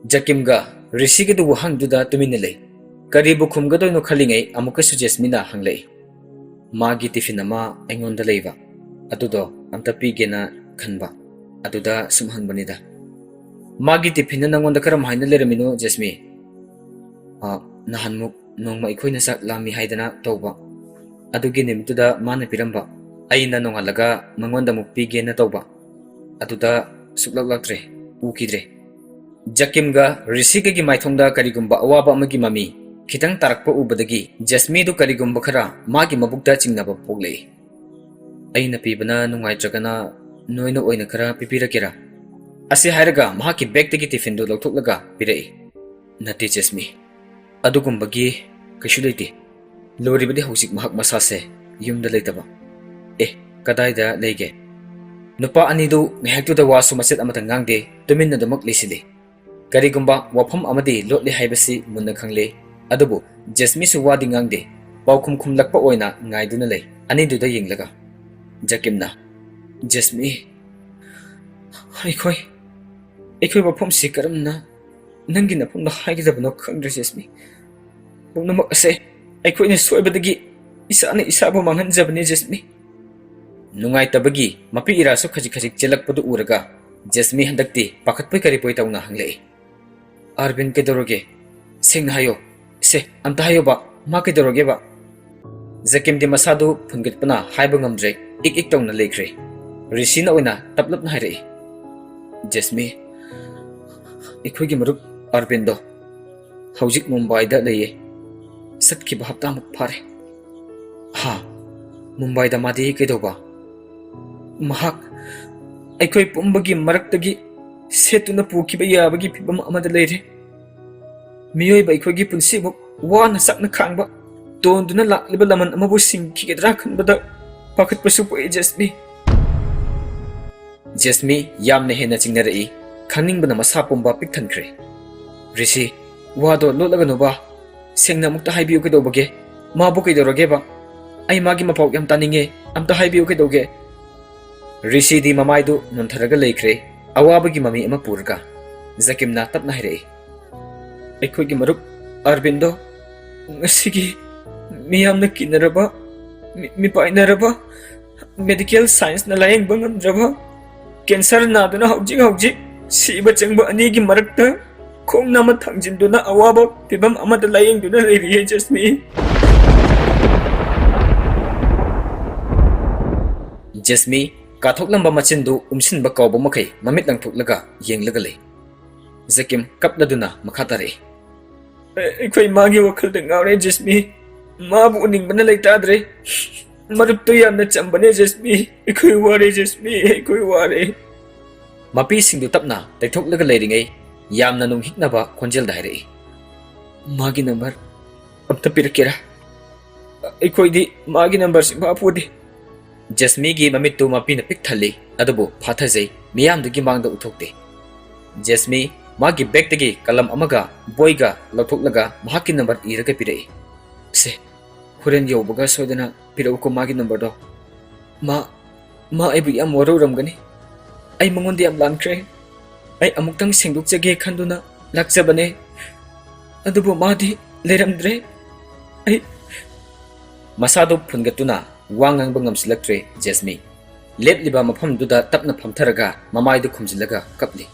ꯖꯀꯤꯝꯒ ꯔꯤꯁꯤꯒꯗꯨ ꯋꯥꯍꯪꯗꯨꯗ ꯇꯨꯃꯤꯟꯅ ꯂꯩ꯫ ꯀꯔꯤꯕꯨ ꯈꯨꯝꯒꯗꯣꯏꯅꯣ ꯈꯜꯂꯤꯉꯩ ꯑꯃꯨꯛꯀꯁꯨ ꯖꯦꯁꯃꯤꯅ ꯍꯪꯂꯛꯏ꯫ ꯃꯥꯒꯤ ꯇꯤꯐꯤꯟ ꯑꯃ ꯑꯩꯉꯣꯟꯗ ꯂꯩꯕ, ꯑꯗꯨꯗꯣ ꯑꯝꯇ ꯄꯤꯒꯦꯅ ꯈꯟꯕ, ꯑꯗꯨꯗ ꯁꯨꯝ ꯍꯪꯕꯅꯤꯗ꯫ ꯃꯥꯒꯤ ꯇꯤꯐꯤꯟꯅ ꯅꯪꯉꯣꯟꯗ ꯀꯔꯝ ꯍꯥꯏꯅ ꯂꯩꯔꯝꯃꯤꯅꯣ, ꯖꯦꯁꯃꯤ? "ꯑ, ꯅꯍꯥꯟꯃꯨꯛ ꯅꯣꯡꯃ ꯑꯩꯈꯣꯏꯅ ꯆꯥꯛ ꯂꯥꯝꯃꯤ ꯍꯥꯏꯗꯅ ꯇꯧꯕ, ꯑꯗꯨꯒꯤ ꯅꯨꯃꯤꯠꯇꯨꯗ ꯃꯥꯅ ꯄꯤꯔꯝꯕ, ꯑꯩꯅ ꯅꯣꯡꯉꯥꯜꯂꯒ ꯃꯉꯣꯟꯗ ꯑꯃꯨꯛ ꯄꯤꯒꯦꯅ ꯇꯧꯕ, ꯑꯗꯨꯗ ꯁꯨꯛꯂꯥꯛ ꯂꯥꯛꯇ꯭ꯔꯦ, ꯎꯈꯤꯗ꯭ꯔꯦ꯫" ꯖꯀꯤꯝꯒ ꯔꯤꯁꯤꯒꯒꯤ ꯃꯥꯏꯊꯣꯡꯗ ꯀꯔꯤꯒꯨꯝꯕ ꯑꯋꯥꯕ ꯑꯃꯒꯤ ꯃꯃꯤ ꯈꯤꯇꯪ ꯇꯥꯔꯛꯄ ꯎꯕꯗꯒꯤ ꯖꯦꯁꯃꯤꯗꯨ ꯀꯔꯤꯒꯨꯝꯕ ꯈꯔ ꯃꯥꯒꯤ ꯃꯕꯨꯛꯇ ꯆꯤꯡꯅꯕ ꯄꯣꯛꯂꯛꯏ꯫ "ꯑꯩꯅ ꯄꯤꯕꯅ ꯅꯨꯡꯉꯥꯏꯇ꯭ꯔꯒꯅ ꯅꯣꯏꯅ ꯑꯣꯏꯅ ꯈꯔ ꯄꯤꯕꯤꯔꯛꯀꯦꯔꯥ?" ꯑꯁꯤ ꯍꯥꯏꯔꯒ ꯃꯍꯥꯛꯀꯤ ꯕꯦꯒꯇꯒꯤ ꯇꯤꯐꯤꯟꯗꯨ ꯂꯧꯊꯣꯛꯂꯒ ꯄꯤꯔꯛꯏ꯫ "ꯅꯠꯇꯦ ꯖꯦꯁꯃꯤ, ꯑꯗꯨꯒꯨꯝꯕꯒꯤ ꯀꯩꯁꯨ ꯂꯩꯇꯦ꯫ ꯂꯣꯏꯔꯤꯕꯗꯤ ꯍꯧꯖꯤꯛ ꯃꯍꯥꯛ ꯃꯁꯥꯁꯦ ꯌꯨꯝꯗ ꯂꯩꯇꯕ꯫" "ꯑꯦ, ꯀꯗꯥꯏꯗ ꯂꯩꯒꯦ?" ꯅꯨꯄꯥ ꯑꯅꯤꯗꯨ ꯉꯥꯏꯍꯥꯛꯇꯨꯗ ꯋꯥꯁꯨ ꯃꯆꯦꯠ ꯑꯃꯠꯇ ꯉꯥꯡꯗꯦ, ꯇꯨꯃꯤꯟꯅꯗꯨꯃꯛ ꯂꯩꯁꯤꯜꯂꯤ꯫ ꯀꯔꯤꯒꯨꯝꯕ ꯋꯥꯐꯝ ꯑꯃꯗꯤ ꯂꯣꯠꯂꯤ ꯍꯥꯏꯕꯁꯤ ꯃꯨꯟꯅ ꯈꯪꯂꯦ, ꯑꯗꯨꯕꯨ ꯖꯦꯁꯃꯤꯁꯨ ꯋꯥꯗꯤ ꯉꯥꯡꯗꯦ, ꯄꯥꯎꯈꯨꯝ ꯈꯨꯝꯂꯛꯄ ꯑꯣꯏꯅ ꯉꯥꯏꯗꯨꯅ ꯂꯩ꯫ ꯑꯅꯤꯗꯨꯗ ꯌꯦꯡꯂꯒ ꯖꯀꯤꯝꯅ, "ꯖꯦꯁꯃꯤ, ꯑꯩꯈꯣꯏ, ꯑꯩꯈꯣꯏ ꯋꯥꯐꯝꯁꯤ ꯀꯔꯝꯅ ꯅꯪꯒꯤ ꯅꯐꯝꯗ ꯍꯥꯏꯒꯗꯕꯅꯣ ꯈꯪꯗ꯭ꯔꯦ ꯖꯦꯁꯃꯤ꯫ ꯄꯨꯝꯅꯃꯛ ꯑꯁꯦ ꯑꯩꯈꯣꯏꯅ ꯁꯣꯏꯕꯗꯒꯤ ꯏꯁꯥꯅ ꯏꯁꯥꯕꯨ ꯃꯥꯡꯍꯟꯖꯕꯅꯤ ꯖꯦꯁꯃꯤ꯫" ꯅꯨꯡꯉꯥꯏꯇꯕꯒꯤ ꯃꯄꯤ ꯏꯔꯥꯁꯨ ꯈꯖꯤꯛ ꯈꯖꯤꯛ ꯆꯦꯜꯂꯛꯄꯗꯨ ꯎꯔꯒ ꯖꯦꯁꯃꯤ ꯍꯟꯗꯛꯇꯤ ꯄꯥꯈꯠꯄꯣꯏ ꯀꯔꯤꯕꯣꯏ ꯇꯧꯅ ꯍꯪꯂꯛꯏ꯫ "ꯑꯥꯔꯕꯤꯟ ꯀꯩꯗꯧꯔꯒꯦ? ꯁꯦꯡꯅ ꯍꯥꯏꯌꯣ꯫ ꯁꯦ, ꯑꯝꯇ ꯍꯥꯏꯌꯣꯕ, ꯃꯥ ꯀꯩꯗꯧꯔꯒꯦꯕ?" ꯖꯀꯤꯝꯗꯤ ꯃꯁꯥꯗꯨ ꯐꯨꯟꯒꯠꯄꯅ ꯍꯥꯏꯕ ꯉꯝꯗ꯭ꯔꯦ, ꯏꯛ ꯏꯛ ꯇꯧꯅ ꯂꯩꯈ꯭ꯔꯦ꯫ ꯔꯤꯁꯤꯅ ꯑꯣꯏꯅ ꯇꯞꯂꯞꯅ ꯍꯥꯏꯔꯛꯏ꯫ "ꯖꯦꯁꯃꯤ, ꯑꯩꯈꯣꯏꯒꯤ ꯃꯔꯨꯞ ꯑꯥꯔꯕꯤꯟꯗꯣ ꯍꯧꯖꯤꯛ ꯃꯨꯝꯕꯥꯏꯗ ꯂꯩꯌꯦ꯫ ꯆꯠꯈꯤꯕ ꯍꯞꯇꯥꯃꯨꯛ ꯐꯥꯔꯦ꯫" "ꯍꯥ? ꯃꯨꯝꯕꯥꯏꯗ ꯃꯥꯗꯤ ꯀꯩꯗꯧꯕ?" "ꯃꯍꯥꯛ ꯑꯩꯈꯣꯏ ꯄꯨꯝꯕꯒꯤ ꯃꯔꯛꯇꯒꯤ ꯁꯦꯠꯇꯨꯅ ꯄꯨꯈꯤꯕ ꯌꯥꯕꯒꯤ ꯐꯤꯚꯝ ꯑꯃꯗ ꯂꯩꯔꯦ꯫ ꯃꯤꯑꯣꯏꯕ ꯑꯩꯈꯣꯏꯒꯤ ꯄꯨꯟꯁꯤꯃꯨꯛ ꯋꯥꯅ ꯆꯥꯛꯅ ꯈꯥꯡꯕ, ꯇꯣꯟꯗꯨꯅ ꯂꯥꯛꯂꯤꯕ ꯂꯃꯟ ꯑꯃꯕꯨ ꯁꯤꯡꯈꯤꯒꯗ꯭ꯔꯥ ꯈꯟꯕꯗ ꯄꯥꯈꯠꯄꯁꯨ ꯄꯣꯛꯏ ꯖꯦꯁꯃꯤ꯫" ꯖꯦꯁꯃꯤ ꯌꯥꯝꯅ ꯍꯦꯟꯅ ꯆꯤꯡꯅꯔꯛꯏ꯫ ꯈꯪꯅꯤꯡꯕꯅ ꯃꯁꯥ ꯄꯨꯝꯕ ꯄꯤꯛ ꯊꯟꯈ꯭ꯔꯦ꯫ "ꯔꯤꯁꯤ, ꯋꯥꯗꯣ ꯂꯣꯠꯂꯒꯅꯨꯕ꯫ ꯁꯦꯡꯅ ꯑꯃꯨꯛꯇ ꯍꯥꯏꯕꯤꯌꯨ ꯀꯩꯗꯧꯕꯒꯦ? ꯃꯥꯕꯨ ꯀꯩꯗꯧꯔꯒꯦꯕ? ꯑꯩ ꯃꯥꯒꯤ ꯃꯄꯥꯎ ꯌꯥꯝ ꯇꯥꯅꯤꯡꯉꯦ꯫ ꯑꯝꯇ ꯍꯥꯏꯕꯤꯌꯨ ꯀꯩꯗꯧꯒꯦ?" ꯔꯤꯁꯤꯗꯤ ꯃꯃꯥꯏꯗꯨ ꯅꯣꯟꯊꯔꯒ ꯂꯩꯈ꯭ꯔꯦ, ꯑꯋꯥꯕꯒꯤ ꯃꯃꯤ ꯑꯃ ꯄꯨꯔꯒ꯫ ꯖꯀꯤꯝꯅ ꯇꯞꯅ ꯍꯥꯏꯔꯛꯏ꯫ ꯑꯩꯈꯣꯏꯒꯤ ꯃꯔꯨꯞ ꯑꯔꯕꯤꯟꯗꯣ ꯉꯁꯤꯒꯤ ꯃꯤꯌꯥꯝꯅ ꯀꯤꯅꯔꯕ, ꯃꯤ-, ꯃꯤꯄꯥꯏꯅꯔꯕ ꯃꯦꯗꯤꯀꯦꯜ ꯁꯥꯏꯟꯁꯅ ꯂꯥꯌꯦꯡꯕ ꯉꯝꯗ꯭ꯔꯕ ꯀꯦꯟꯁꯔ ꯅꯥꯗꯨꯅ ꯍꯧꯖꯤꯛ ꯍꯧꯖꯤꯛ ꯁꯤꯕ ꯆꯪꯕ ꯑꯅꯤꯒꯤ ꯃꯔꯛꯇ ꯈꯣꯡ ꯅꯥꯝꯃ ꯊꯥꯡꯖꯤꯟꯗꯨꯅ ꯑꯋꯥꯕ ꯐꯤꯚꯝ ꯑꯃꯗ ꯂꯥꯌꯦꯡꯗꯨꯅ ꯂꯩꯔꯤꯌꯦ ꯖꯁꯃꯤ꯫ ꯖꯁꯃꯤ ꯀꯥꯊꯣꯛꯂꯝꯕ ꯃꯆꯤꯟꯗꯨ ꯎꯝꯁꯤꯟꯕ ꯀꯥꯎꯕ ꯃꯈꯩ ꯃꯃꯤꯠ ꯂꯪꯊꯣꯛꯂꯒ ꯌꯦꯡꯂꯒ ꯂꯩ꯫ ꯖꯀꯤꯝ ꯀꯞꯂꯗꯨꯅ ꯃꯈꯥ ꯇꯥꯔꯛꯏ꯫ ꯑꯩꯈꯣꯏ ꯃꯥꯒꯤ ꯋꯥꯈꯜꯗ ꯉꯥꯎꯔꯦ ꯖꯁꯃꯤ꯫ ꯃꯥꯕꯨ ꯎꯅꯤꯡꯕꯅ ꯂꯩꯇꯥꯗ꯭ꯔꯦ꯫ ꯃꯔꯨꯞꯇꯨ ꯌꯥꯝꯅ ꯆꯝꯕꯅꯦ ꯖꯁꯃꯤ꯫ ꯑꯩꯈꯣꯏ ꯋꯥꯔꯦ ꯖꯁꯃꯤ, ꯑꯩꯈꯣꯏ ꯋꯥꯔꯦ꯫ ꯃꯄꯤꯁꯤꯡꯗꯨ ꯇꯞꯅ ꯇꯩꯊꯣꯛꯂꯒ ꯂꯩꯔꯤꯉꯩ ꯌꯥꯝꯅ ꯅꯨꯡꯍꯤꯛꯅꯕ ꯈꯣꯟꯖꯦꯜꯗ ꯍꯥꯏꯔꯛꯏ꯫ ꯃꯥꯒꯤ ꯅꯝꯕꯔ ꯑꯝꯇ ꯄꯤꯔꯛꯀꯦꯔꯥ? ꯑꯩꯈꯣꯏꯗꯤ ꯃꯥꯒꯤ ꯅꯝꯕꯔ ꯁꯨꯡꯐꯥ ꯄꯨꯗꯦ꯫ ꯖꯁꯃꯤꯒꯤ ꯃꯃꯤꯠꯇꯨ ꯃꯄꯤꯅ ꯄꯤꯛ ꯊꯜꯂꯤ, ꯑꯗꯨꯕꯨ ꯐꯥꯊꯖꯩ, ꯃꯤꯌꯥꯝꯗꯨꯒꯤ ꯃꯥꯡꯗ ꯎꯠꯊꯣꯛꯇꯦ꯫ ꯖꯁꯃꯤ ꯃꯥꯒꯤ ꯕꯦꯒꯇꯒꯤ ꯀꯂꯝ ꯑꯃꯒ ꯕꯣꯏꯒ ꯂꯧꯊꯣꯛꯂꯒ ꯃꯍꯥꯛꯀꯤ ꯅꯝꯕꯔ ꯏꯔꯒ ꯄꯤꯔꯛꯏ꯫ "ꯁꯦ, ꯍꯣꯔꯦꯟ ꯌꯧꯕꯒ ꯁꯣꯏꯗꯅ ꯄꯤꯔꯛꯎꯀꯣ ꯃꯥꯒꯤ ꯅꯝꯕꯔꯗꯣ꯫ ꯃꯥ, ꯃꯥ ꯑꯩꯕꯨ ꯌꯥꯝ ꯋꯥꯔꯧꯔꯝꯒꯅꯤ꯫ ꯑꯩ ꯃꯉꯣꯟꯗ ꯌꯥꯝ ꯂꯥꯟꯈ꯭ꯔꯦ꯫ ꯑꯩ ꯑꯃꯨꯛꯇꯪ ꯁꯦꯡꯗꯣꯛꯆꯒꯦ ꯈꯟꯗꯨꯅ ꯂꯥꯛꯆꯕꯅꯦ꯫ ꯑꯗꯨꯕꯨ ꯃꯥꯗꯤ ꯂꯩꯔꯝꯗ꯭ꯔꯦ꯫ ꯑꯩ" ꯃꯁꯥꯗꯨ ꯐꯨꯟꯒꯠꯇꯨꯅ ꯋꯥ ꯉꯥꯡꯕ ꯉꯝꯁꯤꯜꯂꯛꯇ꯭ꯔꯦ ꯖꯦꯁꯃꯤ꯫ ꯂꯦꯞꯂꯤꯕ ꯃꯐꯝꯗꯨꯗ ꯇꯞꯅ ꯐꯝꯊꯔꯒ ꯃꯃꯥꯏꯗꯨ ꯈꯨꯝꯖꯤꯜꯂꯒ ꯀꯞꯂꯤ꯫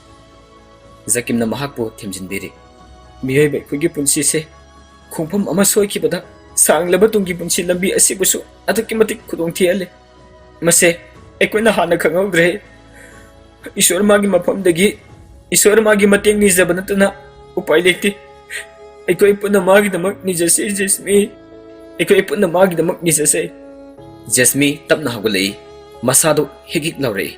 ꯖꯀꯤꯝꯅ ꯃꯍꯥꯛꯄꯨ ꯊꯦꯝꯖꯤꯟꯕꯤꯔꯤ꯫ "ꯃꯤꯑꯣꯏꯕ ꯑꯩꯈꯣꯏꯒꯤ ꯄꯨꯟꯁꯤꯁꯦ ꯈꯣꯡꯐꯝ ꯑꯃ ꯁꯣꯏꯈꯤꯕꯗ ꯁꯥꯡꯂꯕ ꯇꯨꯡꯒꯤ ꯄꯨꯟꯁꯤ ꯂꯝꯕꯤ ꯑꯁꯤꯕꯨꯁꯨ ꯑꯗꯨꯛꯀꯤ ꯃꯇꯤꯛ ꯈꯨꯗꯣꯡ ꯊꯤꯍꯜꯂꯦ꯫ ꯃꯁꯦ ꯑꯩꯈꯣꯏꯅ ꯍꯥꯟꯅ ꯈꯪꯍꯧꯗ꯭ꯔꯦ꯫ ꯏꯁꯣꯔ ꯃꯥꯒꯤ ꯃꯐꯝꯗꯒꯤ, ꯏꯁꯣꯔ ꯃꯥꯒꯤ ꯃꯇꯦꯡ ꯅꯤꯖꯕ ꯅꯠꯇꯅ ꯎꯄꯥꯏ ꯂꯩꯇꯦ꯫ ꯑꯩꯈꯣꯏ ꯄꯨꯟꯅ ꯃꯥꯒꯤꯗꯃꯛ ꯅꯤꯖꯁꯤ ꯖꯦꯁꯃꯤ꯫ ꯑꯩꯈꯣꯏ ꯄꯨꯟꯅ ꯃꯥꯒꯤꯗꯃꯛ ꯅꯤꯖꯁꯦ꯫" ꯖꯦꯁꯃꯤ ꯇꯞꯅ ꯍꯧꯒꯠꯂꯛꯏ꯫ ꯃꯁꯥꯗꯨ ꯍꯤꯛ ꯍꯤꯛ ꯂꯥꯎꯔꯛꯏ꯫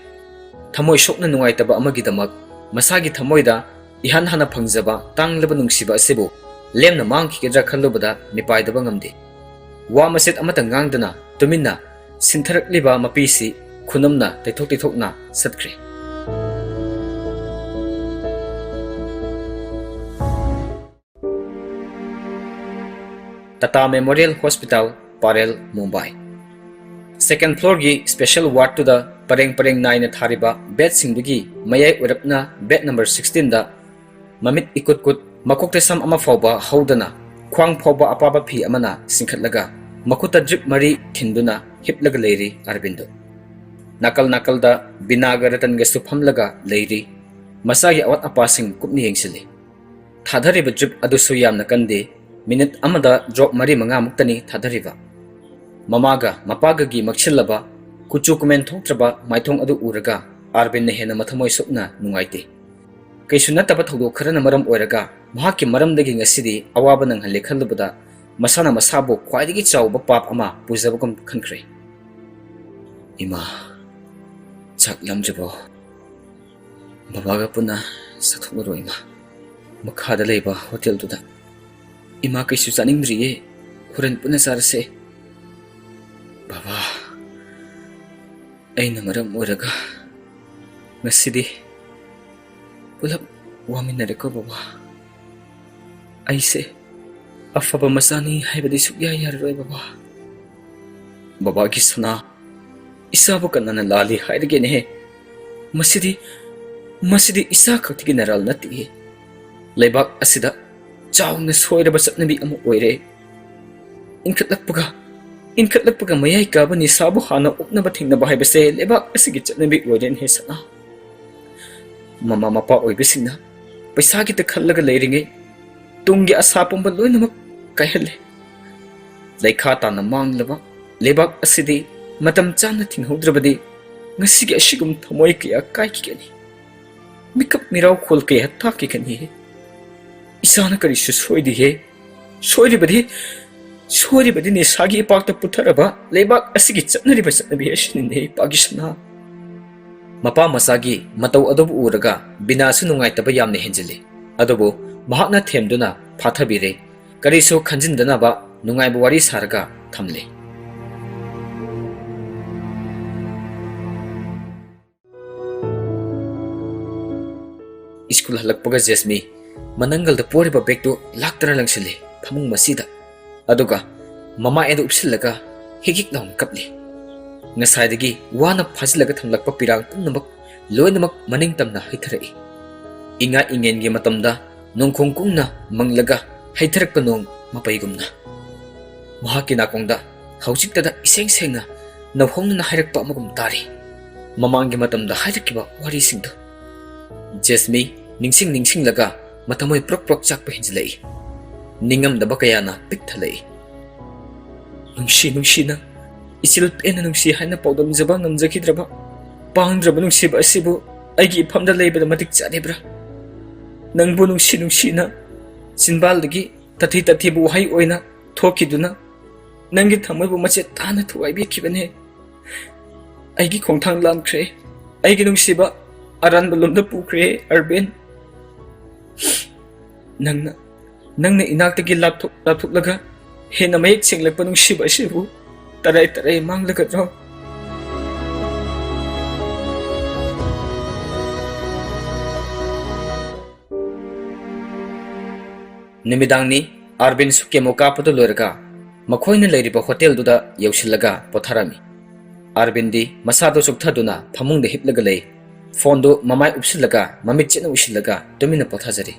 ꯊꯃꯣꯏ ꯁꯣꯛꯅ ꯅꯨꯡꯉꯥꯏꯇꯕ ꯑꯃꯒꯤꯗꯃꯛ ꯃꯁꯥꯒꯤ ꯊꯃꯣꯏꯗ ꯏꯍꯥꯟ ꯍꯥꯟꯅ ꯐꯪꯖꯕ ꯇꯥꯡꯂꯕ ꯅꯨꯡꯁꯤꯕ ꯑꯁꯤꯕꯨ ꯂꯦꯝꯅ ꯃꯥꯡꯈꯤꯒꯗ꯭ꯔꯥ ꯈꯜꯂꯨꯕꯗ ꯃꯤꯄꯥꯏꯗꯕ ꯉꯝꯗꯦ꯫ ꯋꯥ ꯃꯆꯦꯠ ꯑꯃꯠꯇ ꯉꯥꯡꯗꯅ ꯇꯨꯃꯤꯟꯅ ꯁꯤꯟꯊꯔꯛꯂꯤꯕ ꯃꯄꯤꯁꯤ ꯈꯨꯅꯝꯅ ꯇꯩꯊꯣꯛ ꯇꯩꯊꯣꯛꯅ ꯆꯠꯈ꯭ꯔꯦ꯫ Tata memorial hospital, Parel, Mumbai. Second ꯐ꯭ꯂꯣꯔꯒꯤ ꯁ꯭ꯄꯦꯁꯦꯜ ꯋꯥꯔꯗꯇꯨꯗ ꯄꯔꯦꯡ ꯄꯔꯦꯡ ꯅꯥꯏꯅ ꯊꯥꯔꯤꯕ ꯕꯦꯗꯁꯤꯡꯗꯨꯒꯤ ꯃꯌꯥꯏ ꯑꯣꯏꯔꯞꯅ ꯕꯦꯗ ꯅꯝꯕꯔ ꯁꯤꯛꯁꯇꯤꯟꯗ ꯃꯃꯤꯠ ꯏꯀꯨꯠ ꯀꯨꯠ, ꯃꯀꯣꯛꯇ ꯁꯝ ꯑꯃ ꯐꯥꯎꯕ ꯍꯧꯗꯅ, ꯈ꯭ꯋꯥꯡ ꯐꯥꯎꯕ ꯑꯄꯥꯕ ꯐꯤ ꯑꯃꯅ ꯆꯤꯡꯈꯠꯂꯒ, ꯃꯈꯨꯠꯇ ꯗ꯭ꯔꯤꯞ ꯃꯔꯤ ꯊꯤꯟꯗꯨꯅ ꯍꯤꯞꯂꯒ ꯂꯩꯔꯤ ꯑꯔꯕꯤꯟꯗꯣ꯫ ꯅꯥꯀꯜ ꯅꯥꯀꯜꯗ ꯕꯤꯅꯥꯒ ꯔꯇꯟꯒꯁꯨ ꯐꯝꯂꯒ ꯂꯩꯔꯤ, ꯃꯆꯥꯒꯤ ꯑꯋꯥꯠ ꯑꯄꯥꯁꯤꯡ ꯀꯨꯞꯅ ꯌꯦꯡꯁꯤꯜꯂꯤ꯫ ꯊꯥꯗꯔꯤꯕ ꯗ꯭ꯔꯤꯞ ꯑꯗꯨꯁꯨ ꯌꯥꯝꯅ ꯀꯟꯗꯦ, ꯃꯤꯅꯤꯠ ꯑꯃꯗ ꯗ꯭ꯔꯣꯞ ꯃꯔꯤ ꯃꯉꯥꯃꯨꯛꯇꯅꯤ ꯊꯥꯗꯔꯤꯕ꯫ ꯃꯃꯥꯒ ꯃꯄꯥꯒꯒꯤ ꯃꯛꯁꯤꯜꯂꯕ, ꯀꯨꯆꯨ ꯀꯨꯃꯦꯟ ꯊꯣꯛꯇ꯭ꯔꯕ ꯃꯥꯏꯊꯣꯡ ꯑꯗꯨ ꯎꯔꯒ ꯑꯥꯔꯕꯤꯟꯅ ꯍꯦꯟꯅ ꯃꯊꯃꯣꯏ ꯁꯣꯛꯅ ꯅꯨꯡꯉꯥꯏꯇꯦ꯫ ꯀꯩꯁꯨ ꯅꯠꯇꯕ ꯊꯧꯗꯣꯛ ꯈꯔꯅ ꯃꯔꯝ ꯑꯣꯏꯔꯒ ꯃꯍꯥꯛꯀꯤ ꯃꯔꯝꯗꯒꯤ ꯉꯁꯤꯗꯤ ꯑꯋꯥꯕ ꯅꯪꯍꯜꯂꯦ ꯈꯜꯂꯨꯕꯗ ꯃꯁꯥꯅ ꯃꯁꯥꯕꯨ ꯈ꯭ꯋꯥꯏꯗꯒꯤ ꯆꯥꯎꯕ ꯄꯥꯞ ꯑꯃ ꯄꯨꯖꯕꯒꯨꯝ ꯈꯟꯈ꯭ꯔꯦ꯫ "ꯏꯃꯥ, ꯆꯥꯛ ꯂꯥꯝꯗ꯭ꯔꯤꯕꯣ? ꯕꯕꯥꯒ ꯄꯨꯟꯅ ꯆꯥꯊꯣꯛꯂꯔꯣ ꯏꯃꯥ꯫ ꯃꯈꯥꯗ ꯂꯩꯕ ꯍꯣꯇꯦꯜꯗꯨꯗ꯫ ꯏꯃꯥ, ꯀꯩꯁꯨ ꯆꯥꯅꯤꯡꯗ꯭ꯔꯤꯌꯦ, ꯍꯣꯔꯦꯟ ꯄꯨꯟꯅ ꯆꯥꯔꯁꯦ꯫" "ꯕꯕꯥ, ꯑꯩꯅ ꯃꯔꯝ ꯑꯣꯏꯔꯒ ꯉꯁꯤꯗꯤ ꯄꯨꯂꯞ ꯋꯥꯃꯤꯟꯅꯔꯦꯀꯣ ꯕꯕꯥ꯫ ꯑꯩꯁꯦ ꯑꯐꯕ ꯃꯆꯥꯅꯤ ꯍꯥꯏꯕꯗꯤ ꯁꯨꯛꯌꯥ ꯌꯥꯔꯔꯣꯏ ꯕꯕꯥ꯫" "ꯕꯕꯥꯒꯤ ꯁꯅꯥ, ꯏꯆꯥꯕꯨ ꯀꯅꯥꯅ ꯂꯥꯜꯂꯤ ꯍꯥꯏꯔꯒꯦꯅꯦꯍꯦ? ꯃꯁꯤꯗꯤ, ꯃꯁꯤꯗꯤ ꯏꯆꯥ ꯈꯛꯇꯒꯤ ꯅꯔꯥꯜ ꯅꯠꯇꯦ꯫ ꯂꯩꯕꯥꯛ ꯑꯁꯤꯗ ꯆꯥꯎꯅ ꯁꯣꯏꯔꯕ ꯆꯠꯅꯕꯤ ꯑꯃ ꯑꯣꯏꯔꯦ꯫ ꯏꯟꯈꯠꯂꯛꯄꯒ, ꯏꯟꯈꯠꯂꯛꯄꯒ ꯃꯌꯥꯏ ꯀꯥꯕ ꯅꯤꯁꯥꯕꯨ ꯍꯥꯟꯅ ꯎꯞꯅꯕ ꯊꯦꯡꯅꯕ ꯍꯥꯏꯕꯁꯦ ꯂꯩꯕꯥꯛ ꯑꯁꯤꯒꯤ ꯆꯠꯅꯕꯤ ꯑꯣꯏꯔꯦꯅꯦꯍꯦ ꯁꯅꯥ꯫ ꯃꯃꯥ ꯃꯄꯥ ꯑꯣꯏꯕꯁꯤꯡꯅ ꯄꯩꯁꯥꯒꯤꯗ ꯈꯜꯂꯒ ꯂꯩꯔꯤꯉꯩ ꯇꯨꯡꯒꯤ ꯑꯁꯥ ꯄꯨꯝꯕ ꯂꯣꯏꯅꯃꯛ ꯀꯥꯏꯍꯜꯂꯦ꯫ ꯂꯩꯈꯥ ꯇꯥꯅ ꯃꯥꯡꯂꯕ ꯂꯩꯕꯥꯛ ꯑꯁꯤꯗꯤ ꯃꯇꯝ ꯆꯥꯅ ꯊꯤꯡꯍꯧꯗ꯭ꯔꯕꯗꯤ ꯉꯁꯤꯒꯤ ꯑꯁꯤꯒꯨꯝ ꯊꯃꯣꯏ ꯀꯌꯥ ꯀꯥꯏꯈꯤꯒꯅꯤ꯫ ꯃꯤꯀꯞ ꯃꯤꯔꯥꯎꯈꯣꯜ ꯀꯌꯥ ꯇꯥꯛꯈꯤꯒꯅꯤ꯫ ꯏꯁꯥꯅ ꯀꯔꯤꯁꯨ ꯁꯣꯏꯗꯦꯍꯦ꯫ ꯁꯣꯏꯔꯤꯕꯗꯤ, ꯁꯣꯏꯔꯤꯕꯗꯤ ꯅꯤꯁꯥꯒꯤ ꯏꯄꯥꯛꯇ ꯄꯨꯊꯔꯕ ꯂꯩꯕꯥꯛ ꯑꯁꯤꯒꯤ ꯆꯠꯅꯔꯤꯕ ꯆꯠꯅꯕꯤ ꯑꯁꯤꯅꯤꯅꯦ ꯏꯄꯥꯒꯤ ꯁꯅꯥ꯫" ꯃꯄꯥ ꯃꯆꯥꯒꯤ ꯃꯇꯧ ꯑꯗꯨꯕꯨ ꯎꯔꯒ ꯕꯤꯅꯥꯁꯨ ꯅꯨꯡꯉꯥꯏꯇꯕ ꯌꯥꯝꯅ ꯍꯦꯟꯖꯤꯜꯂꯤ꯫ ꯑꯗꯨꯕꯨ ꯃꯍꯥꯛꯅ ꯊꯦꯝꯗꯨꯅ ꯐꯥꯊꯕꯤꯔꯦ꯫ ꯀꯔꯤꯁꯨ ꯈꯟꯖꯤꯟꯗꯅꯕ ꯅꯨꯡꯉꯥꯏꯕ ꯋꯥꯔꯤ ꯁꯥꯔꯒ ꯊꯝꯂꯦ꯫ ꯁ꯭ꯀꯨꯜ ꯍꯜꯂꯛꯄꯒ ꯖꯦꯁꯃꯤ ꯃꯅꯪꯒꯜꯗ ꯄꯣꯔꯤꯕ ꯕꯦꯒꯇꯨ ꯂꯥꯛꯇꯅ ꯂꯪꯁꯤꯜꯂꯤ ꯐꯃꯨꯡ ꯃꯆꯤꯗ꯫ ꯑꯗꯨꯒ ꯃꯃꯥꯏ ꯑꯗꯨ ꯎꯞꯁꯤꯜꯂꯒ ꯍꯤꯛ ꯍꯤꯛ ꯂꯥꯎꯅ ꯀꯞꯂꯤ꯫ ꯉꯁꯥꯏꯗꯒꯤ ꯋꯥꯅ ꯐꯥꯖꯤꯜꯂꯒ ꯊꯝꯂꯛꯄ ꯄꯤꯔꯥꯡ ꯄꯨꯝꯅꯃꯛ ꯂꯣꯏꯅꯃꯛ ꯃꯅꯤꯡ ꯇꯝꯅ ꯍꯩꯊꯔꯛꯏ꯫ ꯏꯉꯥ ꯏꯉꯦꯟꯒꯤ ꯃꯇꯝꯗ ꯅꯣꯡꯈꯣꯡ ꯀꯨꯡꯅ ꯃꯪꯂꯒ ꯍꯩꯊꯔꯛꯄ ꯅꯣꯡ ꯃꯄꯩꯒꯨꯝꯅ꯫ ꯃꯍꯥꯛꯀꯤ ꯅꯥꯀꯣꯡꯗ ꯍꯧꯖꯤꯛꯇꯗ ꯏꯁꯦꯡ ꯁꯦꯡꯅ ꯅꯧꯍꯧꯅꯅ ꯍꯥꯏꯔꯛꯄ ꯑꯃꯒꯨꯝ ꯇꯥꯔꯤ꯫ ꯃꯃꯥꯡꯒꯤ ꯃꯇꯝꯗ ꯍꯥꯏꯔꯛꯈꯤꯕ ꯋꯥꯔꯤꯁꯤꯡꯗꯨ꯫ ꯖꯦꯁꯃꯤ ꯅꯤꯡꯁꯤꯡ ꯅꯤꯡꯁꯤꯡꯂꯒ ꯃꯊꯃꯣꯏ ꯄ꯭ꯔꯣꯛ ꯄ꯭ꯔꯣꯛ ꯆꯥꯛꯄ ꯍꯦꯟꯖꯤꯜꯂꯛꯏ꯫ ꯅꯤꯡꯉꯝꯗꯕ ꯀꯌꯥꯅ ꯄꯤꯛ ꯊꯜꯂꯛꯏ꯫ "ꯅꯨꯡꯁꯤ ꯅꯨꯡꯁꯤꯅ, ꯏꯆꯤꯜ ꯄꯦꯟꯅ ꯅꯨꯡꯁꯤ ꯍꯥꯏꯅ ꯄꯥꯎꯗꯝꯖꯕ ꯉꯝꯖꯈꯤꯗ꯭ꯔꯕ ꯄꯥꯡꯗ꯭ꯔꯕ ꯅꯨꯡꯁꯤꯕ ꯑꯁꯤꯕꯨ ꯑꯩꯒꯤ ꯏꯐꯝꯗ ꯂꯩꯕꯗ ꯃꯇꯤꯛ ꯆꯥꯗꯦꯕ꯭ꯔꯥ? ꯅꯪꯕꯨ ꯅꯨꯡꯁꯤ ꯅꯨꯡꯁꯤꯅ ꯆꯤꯟꯕꯥꯜꯗꯒꯤ ꯇꯥꯊꯤ ꯇꯥꯊꯤꯕ ꯋꯥꯍꯩ ꯑꯣꯏꯅ ꯊꯣꯛꯈꯤꯗꯨꯅ ꯅꯪꯒꯤ ꯊꯃꯣꯏꯕꯨ ꯃꯆꯦꯠ ꯇꯥꯅ ꯊꯨꯒꯥꯏꯕꯤꯈꯤꯕꯅꯦ꯫ ꯑꯩꯒꯤ ꯈꯣꯡꯊꯥꯡ ꯂꯥꯟꯈ꯭ꯔꯦ꯫ ꯑꯩꯒꯤ ꯅꯨꯡꯁꯤꯕ ꯑꯔꯥꯟꯕ ꯂꯣꯝꯗ ꯄꯨꯈ꯭ꯔꯦ, ꯑꯔꯕꯤꯟ꯫ ꯅꯪꯅ, ꯅꯪꯅ ꯏꯅꯥꯛꯇꯒꯤ ꯂꯥꯞꯊꯣꯛ-, ꯂꯥꯞꯊꯣꯛꯂꯒ ꯍꯦꯟꯅ ꯃꯌꯦꯛ ꯁꯦꯡꯂꯛꯄ ꯅꯨꯡꯁꯤꯕ ꯑꯁꯤꯕꯨ ꯇꯔꯥꯏ ꯇꯔꯥꯏ ꯃꯥꯡꯂꯒꯗ꯭ꯔꯣ?" ꯅꯨꯃꯤꯗꯥꯡꯅꯤ꯫ ꯑꯥꯔꯕꯤꯟꯁꯨ ꯀꯦꯃꯣ ꯀꯥꯞꯄꯗꯨ ꯂꯣꯏꯔꯒ ꯃꯈꯣꯏꯅ ꯂꯩꯔꯤꯕ ꯍꯣꯇꯦꯜꯗꯨꯗ ꯌꯧꯁꯤꯜꯂꯒ ꯄꯣꯊꯥꯔꯝꯃꯤ꯫ ꯑꯥꯔꯕꯤꯟꯗꯤ ꯃꯁꯥꯗꯨ ꯆꯣꯛꯊꯗꯨꯅ ꯐꯃꯨꯡꯗ ꯍꯤꯞꯂꯒ ꯂꯩ꯫ ꯐꯣꯟꯗꯨ ꯃꯃꯥꯏ ꯎꯞꯁꯤꯜꯂꯒ ꯃꯃꯤꯠ ꯆꯦꯠꯅ ꯎꯏꯁꯤꯜꯂꯒ ꯇꯨꯃꯤꯟꯅ ꯄꯣꯊꯥꯖꯔꯤ꯫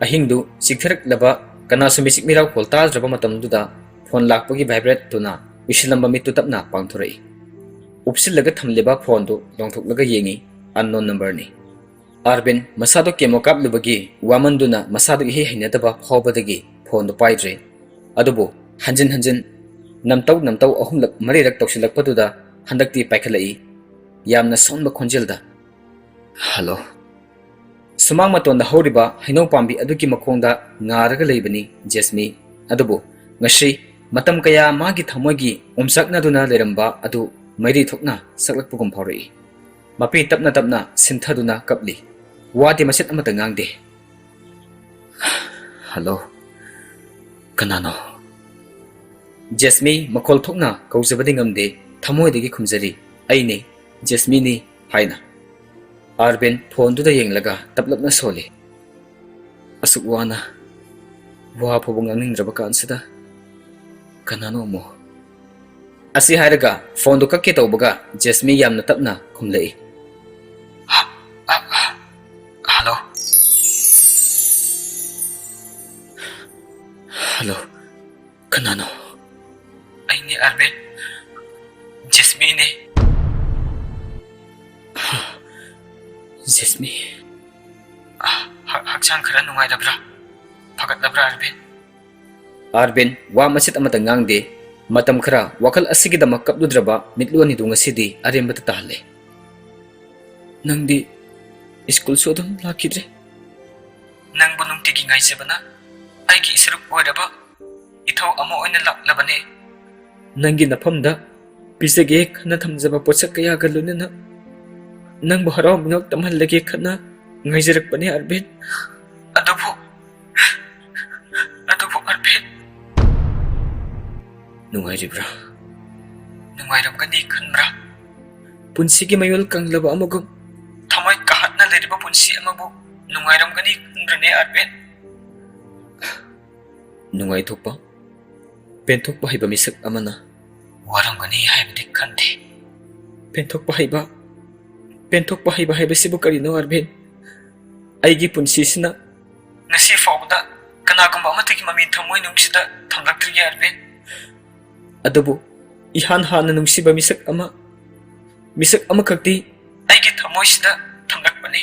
ꯑꯍꯤꯡꯗꯨ ꯆꯤꯛꯊꯔꯛꯂꯕ ꯀꯅꯥꯁꯨ ꯃꯤꯆꯤꯛ ꯃꯤꯔꯥꯎꯈꯣꯜ ꯇꯥꯗ꯭ꯔꯕ ꯃꯇꯝꯗꯨꯗ ꯐꯣꯟ ꯂꯥꯛꯄꯒꯤ ꯚꯥꯏꯕ꯭ꯔꯦꯠꯇꯨꯅ ꯎꯏꯁꯤꯜꯂꯝꯕ ꯃꯤꯠꯇꯨ ꯇꯞꯅ ꯄꯥꯡꯊꯣꯔꯛꯏ꯫ ꯎꯞꯁꯤꯜꯂꯒ ꯊꯝꯂꯤꯕ ꯐꯣꯟꯗꯨ ꯂꯣꯡꯊꯣꯛꯂꯒ ꯌꯦꯡꯉꯤ꯫ ꯑꯟꯅꯣꯟ ꯅꯝꯕꯔꯅꯤ꯫ ꯑꯥꯔꯕꯤꯟ ꯃꯁꯥꯗꯨ ꯀꯦꯃꯣ ꯀꯥꯞꯂꯨꯕꯒꯤ ꯋꯥꯃꯟꯗꯨꯅ ꯃꯁꯥꯗꯨ ꯏꯍꯩ ꯍꯩꯅꯗꯕ ꯐꯥꯎꯕꯗꯒꯤ ꯐꯣꯟꯗꯨ ꯄꯥꯏꯗ꯭ꯔꯦ꯫ ꯑꯗꯨꯕꯨ ꯍꯟꯖꯤꯟ ꯍꯟꯖꯤꯟ ꯅꯝꯇꯧ ꯅꯝꯇꯧ ꯑꯍꯨꯝꯂꯛ ꯃꯔꯤꯔꯛ ꯇꯧꯁꯤꯜꯂꯛꯄꯗꯨꯗ ꯍꯟꯗꯛꯇꯤ ꯄꯥꯏꯈꯠꯂꯛꯏ꯫ ꯌꯥꯝꯅ ꯁꯣꯟꯕ ꯈꯣꯟꯖꯦꯜꯗ, "ꯍꯜꯂꯣ"꯫ ꯁꯨꯃꯥꯡ ꯃꯇꯣꯟꯗ ꯍꯧꯔꯤꯕ ꯍꯩꯅꯧ ꯄꯥꯝꯕꯤ ꯑꯗꯨꯒꯤ ꯃꯈꯣꯡꯗ ꯉꯥꯔꯒ ꯂꯩꯕꯅꯤ ꯖꯦꯁꯃꯤ꯫ ꯑꯗꯨꯕꯨ ꯉꯁꯤ ꯃꯇꯝ ꯀꯌꯥ ꯃꯥꯒꯤ ꯊꯃꯣꯏꯒꯤ ꯑꯣꯝꯆꯥꯛꯅꯗꯨꯅ ꯂꯩꯔꯝꯕ ꯑꯗꯨ ꯃꯩꯔꯤ ꯊꯣꯛꯅ ꯁꯛꯂꯛꯄꯒꯨꯝ ꯐꯥꯎꯔꯛꯏ꯫ ꯃꯄꯤ ꯇꯞꯅ ꯇꯞꯅ ꯁꯤꯟꯊꯗꯨꯅ ꯀꯞꯂꯤ꯫ ꯋꯥꯗꯤ ꯃꯆꯦꯠ ꯑꯃꯠꯇ ꯉꯥꯡꯗꯦ꯫ "ꯍꯜꯂꯣ, ꯀꯅꯥꯅꯣ?" ꯖꯦꯁꯃꯤ ꯃꯈꯣꯜ ꯊꯣꯛꯅ ꯀꯧꯖꯕꯗꯤ ꯉꯝꯗꯦ, ꯊꯃꯣꯏꯗꯒꯤ ꯈꯨꯝꯖꯔꯤ, "ꯑꯩꯅꯤ, ꯖꯦꯁꯃꯤꯅꯤ" ꯍꯥꯏꯅ꯫ ꯑꯥꯔꯕꯤꯟ ꯐꯣꯟꯗꯨꯗ ꯌꯦꯡꯂꯒ ꯇꯞꯂꯞꯅ ꯁꯣꯜꯂꯤ꯫ "ꯑꯁꯨꯛ ꯋꯥꯅ ꯋꯥ ꯐꯥꯎꯕ ꯉꯥꯡꯅꯤꯡꯗ꯭ꯔꯕ ꯀꯥꯟꯁꯤꯗ ꯀꯅꯥꯅꯣ ꯑꯃꯨꯛ?" ꯑꯁꯤ ꯍꯥꯏꯔꯒ ꯐꯣꯟꯗꯨ ꯀꯛꯀꯦ ꯇꯧꯕꯒ ꯖꯦꯁꯃꯤ ꯌꯥꯝꯅ ꯇꯞꯅ ꯈꯨꯝꯂꯛꯏ꯫ ꯍ-, ꯍ-, ꯍ-, ꯍꯜꯂꯣ? ꯍꯜꯂꯣ? ꯀꯅꯥꯅꯣ? ꯑꯩꯅꯦ ꯑꯔꯕꯤꯟ꯫ ꯖꯦꯁꯃꯤꯅꯦ꯫ ꯍ, ꯖꯦꯁꯃꯤ꯫ ꯑ, ꯍ-, ꯍꯛꯆꯥꯡ ꯈꯔ ꯅꯨꯡꯉꯥꯏꯇꯕ꯭ꯔꯥ? ꯐꯒꯠꯂꯕ꯭ꯔꯥ, ꯑꯔꯕꯤꯟ? ꯑꯥꯔꯕꯤꯟ ꯋꯥ ꯃꯆꯦꯠ ꯑꯃꯠꯇ ꯉꯥꯡꯗꯦ꯫ ꯃꯇꯝ ꯈꯔ ꯋꯥꯈꯜ ꯑꯁꯤꯒꯤꯗꯃꯛ ꯀꯞꯂꯨꯗ꯭ꯔꯕ ꯃꯤꯠꯂꯨ ꯑꯅꯤꯗꯨ ꯉꯁꯤꯗꯤ ꯑꯔꯦꯝꯕꯗ ꯇꯥꯍꯜꯂꯦ꯫ ꯅꯪꯗꯤ ꯁ꯭ꯀꯨꯜꯁꯨ ꯑꯗꯨꯝ ꯂꯥꯛꯈꯤꯗ꯭ꯔꯦ꯫ ꯅꯪꯕꯨ ꯅꯨꯡꯇꯤꯒꯤ ꯉꯥꯏꯖꯕꯅ ꯑꯩꯒꯤ ꯏꯁꯨꯔꯨꯛ ꯑꯣꯏꯔꯕ ꯏꯊꯧ ꯑꯃ ꯑꯣꯏꯅ ꯂꯥꯛꯂꯕꯅꯦ꯫ ꯅꯪꯒꯤ ꯅꯐꯝꯗ ꯄꯤꯖꯒꯦ ꯈꯟꯅ ꯊꯝꯖꯕ ꯄꯣꯠꯁꯛ ꯀꯌꯥꯒ ꯂꯣꯏꯅꯅ ꯅꯪꯕꯨ ꯍꯔꯥꯎ ꯃꯤꯅꯣꯛ ꯇꯝꯍꯜꯂꯒꯦ ꯈꯟꯅ ꯉꯥꯏꯖꯔꯛꯄꯅꯦ, ꯑꯔꯕꯤꯟ꯫ ꯑꯗꯨꯕꯨ, ꯑꯗꯨꯕꯨ, ꯑꯔꯕꯤꯟ꯫ ꯅꯨꯡꯉꯥꯏꯔꯤꯕ꯭ꯔꯥ? ꯅꯨꯡꯉꯥꯏꯔꯝꯒꯅꯤ ꯈꯟꯕ꯭ꯔꯥ? ꯄꯨꯟꯁꯤꯒꯤ ꯃꯌꯣꯜ ꯀꯪꯂꯕ ꯑꯃꯒꯨꯝ ꯊꯃꯣꯏ ꯀꯥꯍꯠꯅ ꯂꯩꯔꯤꯕ ꯄꯨꯟꯁꯤ ꯑꯃꯕꯨ ꯅꯨꯡꯉꯥꯏꯔꯝꯒꯅꯤ ꯈꯟꯕ꯭ꯔꯅꯦ, ꯑꯔꯕꯤꯟ? ꯅꯨꯡꯉꯥꯏꯊꯣꯛꯄ, ꯄꯦꯟꯊꯣꯛꯄ ꯍꯩꯕ ꯃꯤꯁꯛ ꯑꯃꯅ ꯋꯥꯔꯝꯒꯅꯤ ꯍꯥꯏꯕꯗꯤ ꯈꯟꯗꯦ꯫ ꯄꯦꯟꯊꯣꯛꯄ ꯍꯩꯕ, ꯄꯦꯟꯊꯣꯛꯄ ꯍꯩꯕ ꯍꯥꯏꯕꯁꯤꯕꯨ ꯀꯔꯤꯅꯣ, ꯑꯔꯕꯤꯟ? ꯑꯩꯒꯤ ꯄꯨꯟꯁꯤꯁꯤꯅ ꯉꯁꯤ ꯐꯥꯎꯕꯗ ꯀꯅꯥꯒꯨꯝꯕ ꯑꯃꯠꯇꯒꯤ ꯃꯃꯤ ꯊꯃꯣꯏꯅꯨꯡꯁꯤꯗ ꯊꯝꯂꯛꯇ꯭ꯔꯤꯌꯦ, ꯑꯔꯕꯤꯟ꯫ ꯑꯗꯨꯕꯨ ꯏꯍꯥꯟ ꯍꯥꯟꯅ ꯅꯨꯡꯁꯤꯕ ꯃꯤꯁꯛ ꯑꯃ, ꯃꯤꯁꯛ ꯑꯃꯈꯛꯇꯤ ꯑꯩꯒꯤ ꯊꯃꯣꯏꯁꯤꯗ ꯊꯝꯂꯛꯄꯅꯤ꯫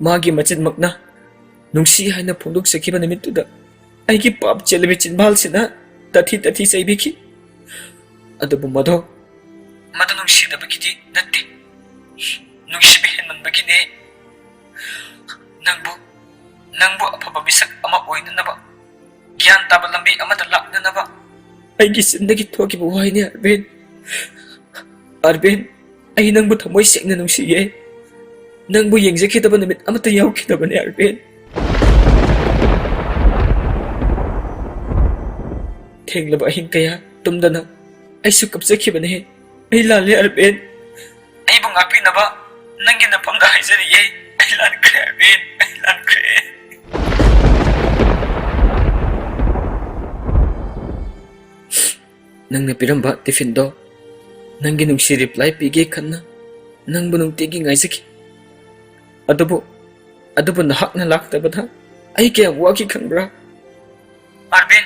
ꯃꯥꯒꯤ ꯃꯆꯤꯟꯃꯛꯅ ꯅꯨꯡꯁꯤ ꯍꯥꯏꯅ ꯐꯣꯡꯗꯣꯛꯆꯈꯤꯕ ꯅꯨꯃꯤꯠꯇꯨꯗ ꯑꯩꯒꯤ ꯄꯥꯞ ꯆꯦꯜꯂꯕꯤ ꯆꯤꯟꯕꯥꯜꯁꯤꯅ ꯇꯥꯊꯤ ꯇꯥꯊꯤ ꯆꯩꯕꯤꯈꯤ꯫ ꯑꯗꯨꯕꯨ ꯃꯗꯣ, ꯃꯗꯨ ꯅꯨꯡꯁꯤꯗꯕꯒꯤꯗꯤ ꯅꯠꯇꯦ꯫ ꯅꯨꯡꯁꯤꯕ ꯍꯦꯟꯃꯟꯕꯒꯤꯅꯦ꯫ ꯅꯪꯕꯨ, ꯅꯪꯕꯨ ꯑꯐꯕ ꯃꯤꯁꯛ ꯑꯃ ꯑꯣꯏꯅꯅꯕ, ꯒ꯭ꯌꯥꯟ ꯇꯥꯕ ꯂꯝꯕꯤ ꯑꯃꯗ ꯂꯥꯛꯅꯅꯕ ꯑꯩꯒꯤ ꯆꯤꯟꯗꯒꯤ ꯊꯣꯛꯈꯤꯕ ꯋꯥꯍꯩꯅꯦ, ꯑꯔꯕꯤꯟ꯫ ꯑꯔꯕꯤꯟ, ꯑꯩ ꯅꯪꯕꯨ ꯊꯃꯣꯏ ꯁꯦꯡꯅ ꯅꯨꯡꯁꯤꯌꯦ꯫ ꯅꯪꯕꯨ ꯌꯦꯡꯖꯈꯤꯗꯕ ꯅꯨꯃꯤꯠ ꯑꯃꯠꯇ ꯌꯥꯎꯈꯤꯗꯕꯅꯦ, ꯑꯔꯕꯤꯟ꯫ ꯊꯦꯡꯂꯕ ꯑꯍꯤꯡ ꯀꯌꯥ ꯇꯨꯝꯗꯅ ꯑꯩꯁꯨ ꯀꯞꯆꯈꯤꯕꯅꯦ꯫ ꯑꯩ ꯂꯥꯜꯂꯦ, ꯑꯔꯕꯤꯟ꯫ ꯑꯩꯕꯨ ꯉꯥꯛꯄꯤꯅꯕ ꯅꯪꯒꯤ ꯅꯐꯝꯗ ꯍꯥꯏꯖꯔꯤꯌꯦ꯫ ꯑꯩ ꯂꯥꯟꯈ꯭ꯔꯦ, ꯑꯔꯕꯤꯟ꯫ ꯑꯩ ꯂꯥꯟꯈ꯭ꯔꯦ꯫ ꯅꯪꯅ ꯄꯤꯔꯝꯕ ꯇꯤꯐꯤꯟꯗꯣ ꯅꯪꯒꯤ ꯅꯨꯡꯁꯤ ꯔꯤꯄ꯭ꯂꯥꯏ ꯄꯤꯒꯦ ꯈꯟꯅ ꯅꯪꯕꯨ ꯅꯨꯡꯇꯤꯒꯤ ꯉꯥꯏꯖꯈꯤ꯫ ꯑꯗꯨꯕꯨ, ꯑꯗꯨꯕꯨ ꯅꯍꯥꯛꯅ ꯂꯥꯛꯇꯕꯗ ꯑꯩ ꯀꯌꯥꯝ ꯋꯥꯈꯤ ꯈꯪꯕ꯭ꯔꯥ? ꯑꯔꯕꯤꯟ,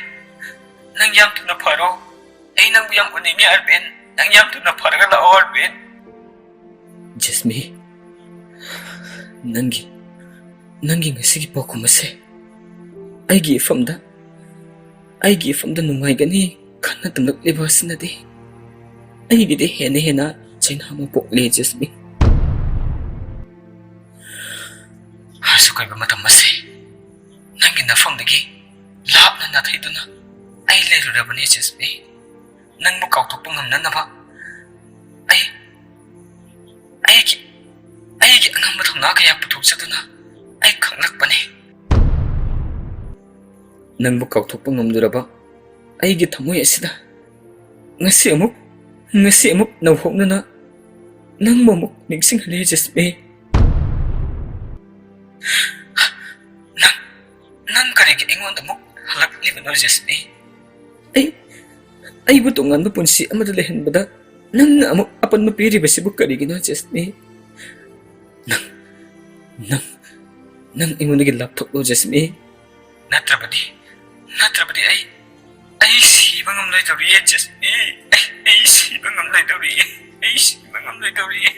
ꯅꯪ ꯌꯥꯝ ꯊꯨꯅ ꯐꯔꯣ꯫ ꯑꯩ ꯅꯪꯕꯨ ꯌꯥꯝ ꯎꯅꯤꯡꯉꯤ, ꯑꯔꯕꯤꯟ꯫ ꯅꯪ ꯌꯥꯝ ꯊꯨꯅ ꯐꯔꯒ ꯂꯥꯛꯑꯣ, ꯑꯔꯕꯤꯟ꯫ ꯖꯦꯁꯃꯤ, ꯅꯪꯒꯤ, ꯅꯪꯒꯤ ꯉꯁꯤꯒꯤ ꯄꯥꯎꯈꯨꯝ ꯑꯁꯦ ꯑꯩꯒꯤ ꯏꯐꯝꯗ, ꯑꯩꯒꯤ ꯏꯐꯝꯗ ꯅꯨꯡꯉꯥꯏꯒꯅꯤ ꯈꯟꯅ ꯇꯝꯂꯛꯂꯤꯕ ꯑꯁꯤꯅꯗꯤ ꯑꯩꯒꯤꯗꯤ ꯍꯦꯟꯅ ꯍꯦꯟꯅ ꯆꯩꯅꯥ ꯑꯃ ꯄꯣꯛꯂꯦ, ꯖꯦꯁꯃꯤ꯫ ꯑꯁꯨꯛ ꯀꯨꯏꯕ ꯃꯇꯝ ꯑꯁꯤ ꯅꯪꯒꯤ ꯅꯐꯝꯗꯒꯤ ꯂꯥꯞꯅ ꯅꯥꯊꯩꯗꯨꯅ ꯑꯩ ꯂꯩꯔꯨꯔꯕꯅꯤ, ꯖꯦꯁꯃꯤ꯫ ꯅꯪꯕꯨ ꯀꯥꯎꯊꯣꯛꯄ ꯉꯝꯅꯅꯕ ꯑꯩ, ꯑꯩꯒꯤ, ꯑꯩꯒꯤ ꯑꯉꯝꯕ ꯊꯧꯅꯥ ꯀꯌꯥ ꯄꯨꯊꯣꯛꯆꯗꯨꯅ ꯑꯩ ꯈꯪꯂꯛꯄꯅꯤ꯫ ꯅꯪꯕꯨ ꯀꯥꯎꯊꯣꯛꯄ ꯉꯝꯂꯨꯔꯕ ꯑꯩꯒꯤ ꯊꯃꯣꯏ ꯑꯁꯤꯗ ꯉꯁꯤ ꯑꯃꯨꯛ, ꯉꯁꯤ ꯑꯃꯨꯛ ꯅꯧꯍꯧꯅꯅ ꯅꯪꯕꯨ ꯑꯃꯨꯛ ꯅꯤꯡꯁꯤꯡꯍꯜꯂꯦ, ꯖꯦꯁꯃꯤ꯫ ꯅꯪ, ꯅꯪ ꯀꯔꯤꯒꯤ ꯑꯩꯉꯣꯟꯗ ꯑꯃꯨꯛ ꯍꯜꯂꯛꯂꯤꯕꯅꯣ, ꯖꯦꯁꯃꯤ? ꯑꯩ, ꯑꯩꯕꯨ ꯇꯣꯉꯥꯟꯕ ꯄꯨꯟꯁꯤ ꯑꯃꯗ ꯂꯩꯍꯟꯕꯗ ꯅꯪꯅ ꯑꯃꯨꯛ ꯑꯄꯟꯕ ꯄꯤꯔꯤꯕꯁꯤꯕꯨ ꯀꯔꯤꯒꯤꯅꯣ, ꯖꯦꯁꯃꯤ? ꯅꯪ, ꯅꯪ, ꯅꯪ ꯑꯩꯉꯣꯟꯗꯒꯤ ꯂꯥꯞꯊꯣꯛꯂꯣ, ꯖꯦꯁꯃꯤ꯫ ꯅꯠꯇ꯭ꯔꯕꯗꯤ, ꯅꯠꯇ꯭ꯔꯕꯗꯤ ꯑꯩ, ꯑꯩ ꯁꯤꯕ ꯉꯝꯂꯣꯏꯗꯧꯔꯤꯌꯦ, ꯖꯦꯁꯃꯤ꯫ ꯑꯩ, ꯑꯩ ꯁꯤꯕ ꯉꯝꯂꯣꯏꯗꯧꯔꯤꯌꯦ꯫ ꯑꯩ ꯁꯤꯕ ꯉꯝꯂꯣꯏꯗꯧꯔꯤꯌꯦ꯫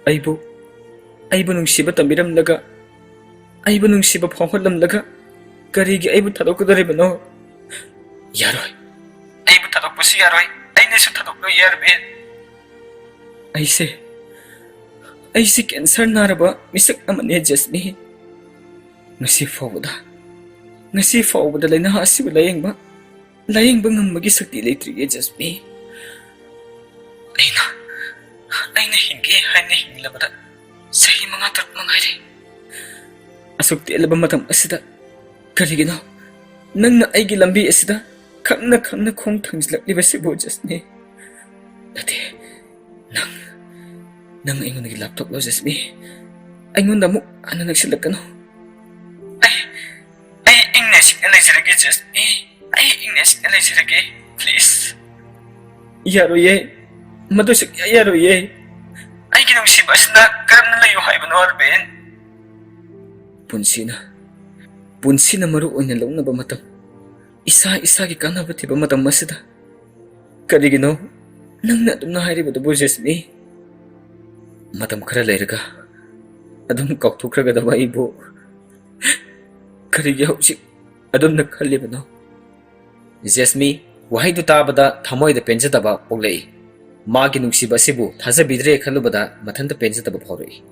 ꯑꯩꯕꯨ, ꯑꯩꯕꯨ ꯅꯨꯡꯁꯤꯕ ꯇꯝꯕꯤꯔꯝꯂꯒ, ꯑꯩꯕꯨ ꯅꯨꯡꯁꯤꯕ ꯐꯥꯎꯍꯜꯂꯝꯂꯒ ꯀꯔꯤꯒꯤ ꯑꯩꯕꯨ ꯊꯥꯗꯣꯛꯀꯗꯧꯔꯤꯕꯅꯣ? ꯌꯥꯔꯣꯏ꯫ ꯑꯩꯕꯨ ꯊꯥꯗꯣꯛꯄꯁꯨ ꯌꯥꯔꯣꯏ꯫ ꯑꯩꯅꯁꯨ ꯊꯥꯗꯣꯛꯂꯣꯏ, ꯌꯥꯔꯕꯦꯟ꯫ ꯑꯩꯁꯦ, ꯑꯩꯁꯦ ꯀꯦꯟꯁꯔ ꯅꯥꯔꯕ ꯃꯤꯁꯛ ꯑꯃꯅꯦ, ꯖꯦꯁꯃꯤ꯫ ꯉꯁꯤ ꯐꯥꯎꯕꯗ, ꯉꯁꯤ ꯐꯥꯎꯕꯗ ꯂꯥꯏꯅꯥ ꯑꯁꯤꯕꯨ ꯂꯥꯌꯦꯡꯕ, ꯂꯥꯌꯦꯡꯕ ꯉꯝꯕꯒꯤ ꯁꯛꯇꯤ ꯂꯩꯇ꯭ꯔꯤꯌꯦ, ꯖꯦꯁꯃꯤ꯫ ꯑꯩꯅ, ꯑꯩꯅ ꯍꯤꯡꯒꯦ ꯍꯥꯏꯅ ꯍꯤꯡꯂꯕꯗ ꯆꯍꯤ ꯃꯉꯥ ꯇꯔꯨꯛ ꯃꯉꯥꯏꯔꯦ꯫ ꯑꯁꯨꯛ ꯇꯦꯜꯂꯕ ꯃꯇꯝ ꯑꯁꯤꯗ ꯀꯔꯤꯒꯤꯅꯣ ꯅꯪꯅ ꯑꯩꯒꯤ ꯂꯝꯕꯤ ꯑꯁꯤꯗ ꯈꯪꯅ ꯈꯪꯅ ꯈꯣꯡ ꯊꯥꯡꯖꯤꯜꯂꯛꯂꯤꯕꯁꯤꯕꯨ, ꯖꯦꯁꯃꯤ? ꯅꯠꯇꯦ, ꯅꯪ, ꯅꯪ ꯑꯩꯉꯣꯟꯗꯒꯤ ꯂꯥꯞꯊꯣꯛꯂꯣ, ꯖꯦꯁꯃꯤ꯫ ꯑꯩꯉꯣꯟꯗ ꯑꯃꯨꯛ ꯍꯟꯅ ꯅꯛꯁꯤꯜꯂꯛꯀꯅꯨ꯫ ꯑꯩ, ꯏꯪꯅ ꯆꯤꯛꯅ ꯂꯩꯖꯔꯒꯦ, ꯖꯦꯁꯃꯤ꯫ ꯑꯩ ꯏꯪꯅ ꯆꯤꯛꯅ ꯂꯩꯖꯔꯒꯦ, please꯫ ꯌꯥꯔꯣꯏꯌꯦ, ꯃꯗꯨ ꯁꯨꯛꯌꯥ ꯌꯥꯔꯣꯏꯌꯦ꯫ ꯑꯩꯒꯤ ꯅꯨꯡꯁꯤꯕ ꯑꯁꯤꯅ ꯀꯔꯝꯅ ꯂꯩꯌꯨ ꯍꯥꯏꯕꯅꯣ, ꯑꯔꯕꯤꯟ? ꯄꯨꯟꯁꯤꯅ, ꯄꯨꯟꯁꯤꯅ ꯃꯔꯨ ꯑꯣꯏꯅ ꯂꯧꯅꯕ ꯃꯇꯝ, ꯏꯁꯥ ꯏꯁꯥꯒꯤ ꯀꯥꯟꯅꯕ ꯊꯤꯕ ꯃꯇꯝ ꯑꯁꯤꯗ ꯀꯔꯤꯒꯤꯅꯣ ꯅꯪꯅ ꯑꯗꯨꯝꯅ ꯍꯥꯏꯔꯤꯕꯗꯨꯕꯨ, ꯖꯦꯁꯃꯤ? ꯃꯇꯝ ꯈꯔ ꯂꯩꯔꯒ ꯑꯗꯨꯝ ꯀꯥꯎꯊꯣꯛꯈ꯭ꯔꯒꯗꯕ ꯑꯩꯕꯨ ꯀꯔꯤꯒꯤ ꯍꯧꯖꯤꯛ ꯑꯗꯨꯝꯅ ꯈꯜꯂꯤꯕꯅꯣ? ꯖꯦꯁꯃꯤ, ꯋꯥꯍꯩꯗꯨ ꯇꯥꯕꯗ ꯊꯃꯣꯏꯗ ꯄꯦꯟꯖꯗꯕ ꯄꯣꯛꯂꯛꯏ꯫ ꯃꯥꯒꯤ ꯅꯨꯡꯁꯤꯕ ꯑꯁꯤꯕꯨ ꯊꯥꯖꯕꯤꯗ꯭ꯔꯦ ꯈꯜꯂꯨꯕꯗ ꯃꯊꯟꯇ ꯄꯦꯟꯖꯗꯕ ꯐꯥꯎꯔꯛꯏ꯫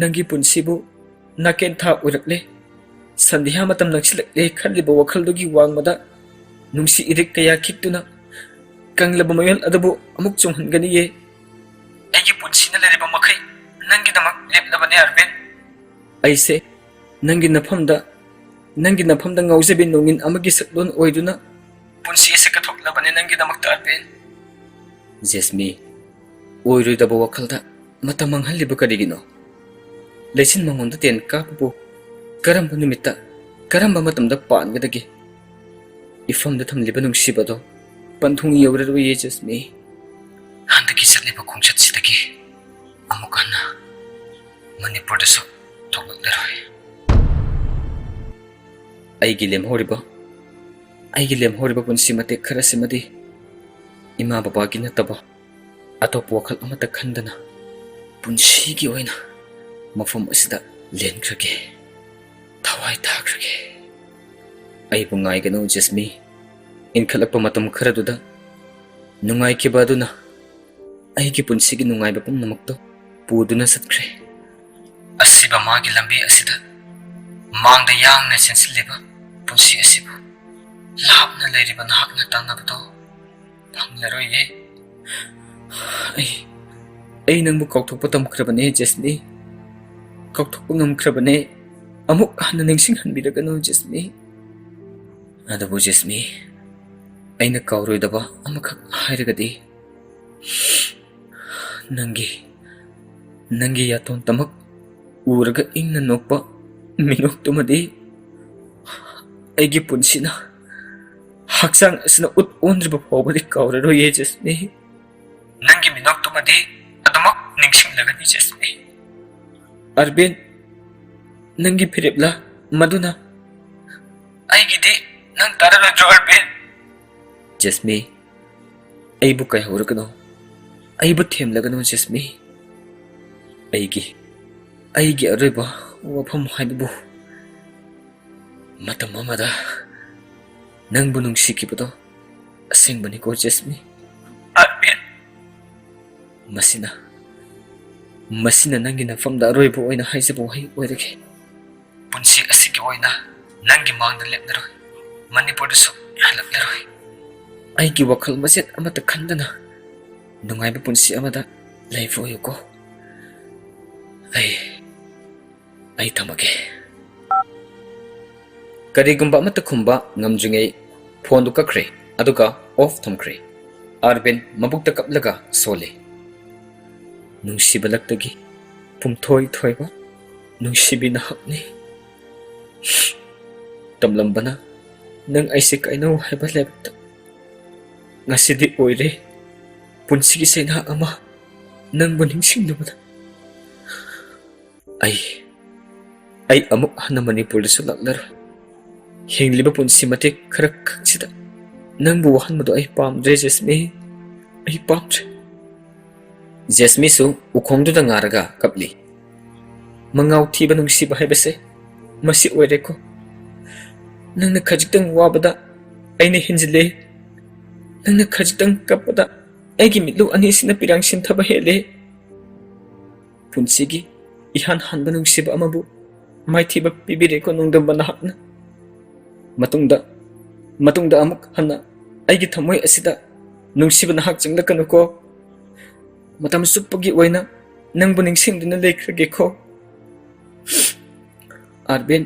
ꯅꯪꯒꯤ ꯄꯨꯟꯁꯤꯕꯨ ꯅꯥꯀꯦꯟ ꯊꯥ ꯑꯣꯏꯔꯛꯂꯦ꯫ ꯁꯟꯙ꯭ꯌꯥ ꯃꯇꯝ ꯅꯛꯁꯤꯜꯂꯛꯂꯦ ꯈꯜꯂꯤꯕ ꯋꯥꯈꯜꯗꯨꯒꯤ ꯋꯥꯡꯃꯗ ꯅꯨꯡꯁꯤ ꯏꯔꯤꯛ ꯀꯌꯥ ꯈꯤꯛꯇꯨꯅ ꯀꯪꯂꯕ ꯃꯌꯣꯜ ꯑꯗꯨꯕꯨ ꯑꯃꯨꯛ ꯆꯣꯡꯍꯟꯒꯅꯤꯌꯦ꯫ ꯑꯩꯒꯤ ꯄꯨꯟꯁꯤꯅ ꯂꯩꯔꯤꯕ ꯃꯈꯩ ꯅꯪꯒꯤꯗꯃꯛ ꯂꯦꯞꯂꯕꯅꯦ, ꯑꯔꯕꯤꯟ꯫ ꯑꯩꯁꯦ ꯅꯪꯒꯤ ꯅꯐꯝꯗ, ꯅꯪꯒꯤ ꯅꯐꯝꯗ ꯉꯥꯎꯖꯕꯤ ꯅꯣꯡꯏꯟ ꯑꯃꯒꯤ ꯁꯛꯂꯣꯟ ꯑꯣꯏꯗꯨꯅ ꯄꯨꯟꯁꯤ ꯑꯁꯤ ꯀꯠꯊꯣꯛꯂꯕꯅꯦ ꯅꯪꯒꯤꯗꯃꯛꯇ, ꯑꯔꯕꯤꯟ꯫ ꯖꯦꯁꯃꯤ, ꯑꯣꯏꯔꯣꯏꯗꯕ ꯋꯥꯈꯜꯗ ꯃꯇꯝ ꯃꯥꯡꯍꯜꯂꯤꯕ ꯀꯔꯤꯒꯤꯅꯣ? ꯂꯩꯆꯤꯟ ꯃꯉꯣꯟꯗ ꯇꯦꯟ ꯀꯥꯞꯄꯕꯨ ꯀꯔꯝꯕ ꯅꯨꯃꯤꯠꯇ, ꯀꯔꯝꯕ ꯃꯇꯝꯗ ꯄꯥꯟꯒꯗꯒꯦ? ꯏꯐꯝꯗ ꯊꯝꯂꯤꯕ ꯅꯨꯡꯁꯤꯕꯗꯣ ꯄꯟꯊꯨꯡ ꯌꯧꯔꯔꯣꯏꯌꯦ, ꯖꯦꯁꯃꯤ꯫ ꯍꯟꯗꯛꯀꯤ ꯆꯠꯂꯤꯕ ꯈꯣꯡꯆꯠꯁꯤꯗꯒꯤ ꯑꯃꯨꯛ ꯍꯟꯅ ꯃꯅꯤꯄꯨꯔꯗꯁꯨ ꯊꯣꯛꯂꯛꯂꯔꯣꯏ꯫ ꯑꯩꯒꯤ ꯂꯦꯝꯍꯧꯔꯤꯕ, ꯑꯩꯒꯤ ꯂꯦꯝꯍꯧꯔꯤꯕ ꯄꯨꯟꯁꯤ ꯃꯇꯦꯛ ꯈꯔꯁꯤꯃꯗꯤ ꯏꯃꯥ ꯕꯕꯥꯒꯤ ꯅꯠꯇꯕ ꯑꯇꯣꯞꯄ ꯋꯥꯈꯜ ꯑꯃꯠꯇ ꯈꯟꯗꯅ ꯄꯨꯟꯁꯤꯒꯤ ꯑꯣꯏꯅ ꯃꯐꯝ ꯑꯁꯤꯗ ꯂꯦꯟꯈ꯭ꯔꯒꯦ, ꯊꯋꯥꯏ ꯊꯥꯈ꯭ꯔꯒꯦ꯫ ꯑꯩꯕꯨ ꯉꯥꯏꯒꯅꯨ, ꯖꯦꯁꯃꯤ꯫ ꯏꯟꯈꯠꯂꯛꯄ ꯃꯇꯝ ꯈꯔꯗꯨꯗ ꯅꯨꯡꯉꯥꯏꯈꯤꯕ ꯑꯗꯨꯅ ꯑꯩꯒꯤ ꯄꯨꯟꯁꯤꯒꯤ ꯅꯨꯡꯉꯥꯏꯕ ꯄꯨꯝꯅꯃꯛꯇꯣ ꯄꯨꯗꯨꯅ ꯆꯠꯈ꯭ꯔꯦ꯫ ꯑꯁꯤꯕ ꯃꯥꯒꯤ ꯂꯝꯕꯤ ꯑꯁꯤꯗ ꯃꯥꯡꯗ ꯌꯥꯡꯅ ꯆꯦꯟꯁꯤꯜꯂꯤꯕ ꯄꯨꯟꯁꯤ ꯑꯁꯤꯕꯨ ꯂꯥꯞꯅ ꯂꯩꯔꯤꯕ ꯅꯍꯥꯛꯅ ꯇꯥꯟꯅꯕꯗꯣ ꯐꯪꯂꯔꯣꯏꯌꯦ꯫ ꯑꯩ, ꯑꯩ ꯅꯪꯕꯨ ꯀꯥꯎꯊꯣꯛꯄ ꯇꯝꯈ꯭ꯔꯕꯅꯦ, ꯖꯦꯁꯃꯤ꯫ ꯀꯥꯎꯊꯣꯛꯄ ꯉꯝꯈ꯭ꯔꯕꯅꯦ꯫ ꯑꯃꯨꯛ ꯍꯟꯅ ꯅꯤꯡꯁꯤꯡꯍꯟꯕꯤꯔꯒꯅꯨ, ꯖꯦꯁꯃꯤ꯫ ꯑꯗꯨꯕꯨ ꯖꯦꯁꯃꯤ, ꯑꯩꯅ ꯀꯥꯎꯔꯣꯏꯗꯕ ꯑꯃꯈꯛ ꯍꯥꯏꯔꯒꯗꯤ, ꯅꯪꯒꯤ, ꯅꯪꯒꯤ ꯌꯥꯇꯣꯟꯇꯃꯛ ꯎꯔꯒ ꯏꯪꯅ ꯅꯣꯛꯄ ꯃꯤꯅꯣꯛꯇꯨꯃꯗꯤ ꯑꯩꯒꯤ ꯄꯨꯟꯁꯤꯅ, ꯍꯛꯆꯥꯡ ꯑꯁꯤꯅ ꯎꯠ ꯑꯣꯟꯗ꯭ꯔꯤꯕ ꯐꯥꯎꯕꯗꯤ ꯀꯥꯎꯔꯔꯣꯏꯌꯦ ꯖꯦꯁꯃꯤ꯫ ꯅꯪꯒꯤ ꯃꯤꯅꯣꯛꯇꯨꯃꯗꯤ ꯑꯗꯨꯃꯛ ꯅꯤꯡꯁꯤꯡꯂꯒꯅꯤ ꯖꯦꯁꯃꯤ꯫ ꯑꯔꯕꯤꯟ, ꯅꯪꯒꯤ ꯐꯤꯔꯦꯞꯂ ꯃꯗꯨꯅ? ꯑꯩꯒꯤꯗꯤ ꯅꯪ ꯇꯥꯔꯔꯣꯏꯗ꯭ꯔꯣ ꯑꯔꯕꯤꯟ? ꯖꯦꯁꯃꯤ, ꯑꯩꯕꯨ ꯀꯥꯏꯍꯧꯔꯒꯅꯨ, ꯑꯩꯕꯨ ꯊꯦꯝꯂꯒꯅꯨ ꯖꯦꯁꯃꯤ꯫ ꯑꯩꯒꯤ, ꯑꯩꯒꯤ ꯑꯔꯣꯏꯕ ꯋꯥꯐꯝ ꯍꯥꯏꯕꯕꯨ ꯃꯇꯝ ꯑꯃꯗ ꯅꯪꯕꯨ ꯅꯨꯡꯁꯤꯈꯤꯕꯗꯣ ꯑꯁꯦꯡꯕꯅꯤꯀꯣ ꯖꯦꯁꯃꯤ꯫ ꯑꯔꯕꯤꯟ꯫ ꯃꯁꯤꯅ, ꯃꯁꯤꯅ ꯅꯪꯒꯤ ꯅꯐꯝꯗ ꯑꯔꯣꯏꯕ ꯑꯣꯏꯅ ꯍꯥꯏꯖꯕ ꯋꯥꯍꯩ ꯑꯣꯏꯔꯒꯦ꯫ ꯄꯨꯟꯁꯤ ꯑꯁꯤꯒꯤ ꯑꯣꯏꯅ ꯅꯪꯒꯤ ꯃꯥꯡꯗ ꯂꯦꯞꯂꯔꯣꯏ, ꯃꯅꯤꯄꯨꯔꯗꯁꯨ ꯍꯜꯂꯛꯂꯔꯣꯏ꯫ ꯑꯩꯒꯤ ꯋꯥꯈꯜ ꯃꯆꯦꯠ ꯑꯃꯠꯇ ꯈꯟꯗꯅ ꯅꯨꯡꯉꯥꯏꯕ ꯄꯨꯟꯁꯤ ꯑꯃꯗ ꯂꯩꯕ ꯑꯣꯏꯌꯨꯀꯣ꯫ ꯑꯩ, ꯑꯩ ꯊꯝꯃꯒꯦ꯫ ꯀꯔꯤꯒꯨꯝꯕ ꯑꯃꯠꯇ ꯈꯨꯝꯕ ꯉꯝꯗ꯭ꯔꯤꯉꯩ ꯐꯣꯟꯗꯨ ꯀꯛꯈ꯭ꯔꯦ, ꯑꯗꯨꯒ ꯑꯣꯐ ꯊꯝꯈ꯭ꯔꯦ꯫ ꯑꯥꯔꯕꯤꯟ ꯃꯕꯨꯛꯇ ꯀꯞꯂꯒ ꯁꯣꯜꯂꯦ꯫ ꯅꯨꯡꯁꯤꯕ ꯂꯛꯇꯒꯤ ꯄꯨꯝꯊꯣꯏ ꯊꯣꯏꯕ ꯅꯨꯡꯁꯤꯕꯤ ꯅꯍꯥꯛꯅꯤ꯫ ꯇꯝꯂꯝꯕꯅ ꯅꯪ ꯑꯩꯁꯦ ꯀꯥꯏꯅꯧ ꯍꯥꯏꯕ ꯂꯥꯏꯕꯛꯇ ꯉꯁꯤꯗꯤ ꯑꯣꯏꯔꯦ꯫ ꯄꯨꯟꯁꯤꯒꯤ ꯆꯩꯅꯥ ꯑꯃ ꯅꯪꯕꯨ ꯅꯤꯡꯁꯤꯡꯂꯨꯕꯗ꯫ ꯑꯩ, ꯑꯩ ꯑꯃꯨꯛ ꯍꯟꯅ ꯃꯅꯤꯄꯨꯔꯗꯁꯨ ꯂꯥꯛꯂꯔꯣꯏ꯫ ꯍꯤꯡꯂꯤꯕ ꯄꯨꯟꯁꯤ ꯃꯇꯦꯛ ꯈꯔ ꯈꯛꯁꯤꯗ ꯅꯪꯕꯨ ꯋꯥꯍꯟꯕꯗꯣ ꯑꯩ ꯄꯥꯝꯗ꯭ꯔꯦ ꯖꯦꯁꯃꯤ, ꯑꯩ ꯄꯥꯝꯗ꯭ꯔꯦ꯫ ꯖꯦꯁꯃꯤꯁꯨ ꯎꯈꯣꯡꯗꯨꯗ ꯉꯥꯔꯒ ꯀꯞꯂꯤ꯫ ꯃꯉꯥꯎ ꯊꯤꯕ ꯅꯨꯡꯁꯤꯕ ꯍꯥꯏꯕꯁꯦ ꯃꯁꯤ ꯑꯣꯏꯔꯦꯀꯣ꯫ ꯅꯪꯅ ꯈꯖꯤꯛꯇꯪ ꯋꯥꯕꯗ ꯑꯩꯅ ꯍꯦꯟꯖꯤꯜꯂꯦ꯫ ꯅꯪꯅ ꯈꯖꯤꯛꯇꯪ ꯀꯞꯄꯗ ꯑꯩꯒꯤ ꯃꯤꯠꯂꯨ ꯑꯅꯤꯁꯤꯅ ꯄꯤꯔꯥꯡ ꯁꯤꯟꯊꯕ ꯍꯦꯜꯂꯦ꯫ ꯄꯨꯟꯁꯤꯒꯤ ꯏꯍꯥꯟ ꯍꯥꯟꯕ ꯅꯨꯡꯁꯤꯕ ꯑꯃꯕꯨ ꯃꯥꯏꯊꯤꯕ ꯄꯤꯕꯤꯔꯦꯀꯣ ꯅꯣꯡꯗꯝꯕ ꯅꯍꯥꯛꯅ꯫ ꯃꯇꯨꯡꯗ, ꯃꯇꯨꯡꯗ ꯑꯃꯨꯛ ꯍꯟꯅ ꯑꯩꯒꯤ ꯊꯃꯣꯏ ꯑꯁꯤꯗ ꯅꯨꯡꯁꯤꯕ ꯅꯍꯥꯛ ꯆꯪꯂꯛꯀꯅꯨꯀꯣ꯫ ꯃꯇꯝ ꯆꯨꯞꯄꯒꯤ ꯑꯣꯏꯅ ꯅꯪꯕꯨ ꯅꯤꯡꯁꯤꯡꯗꯨꯅ ꯂꯩꯈ꯭ꯔꯒꯦꯀꯣ꯫ ꯑꯥꯔꯕꯤꯟ,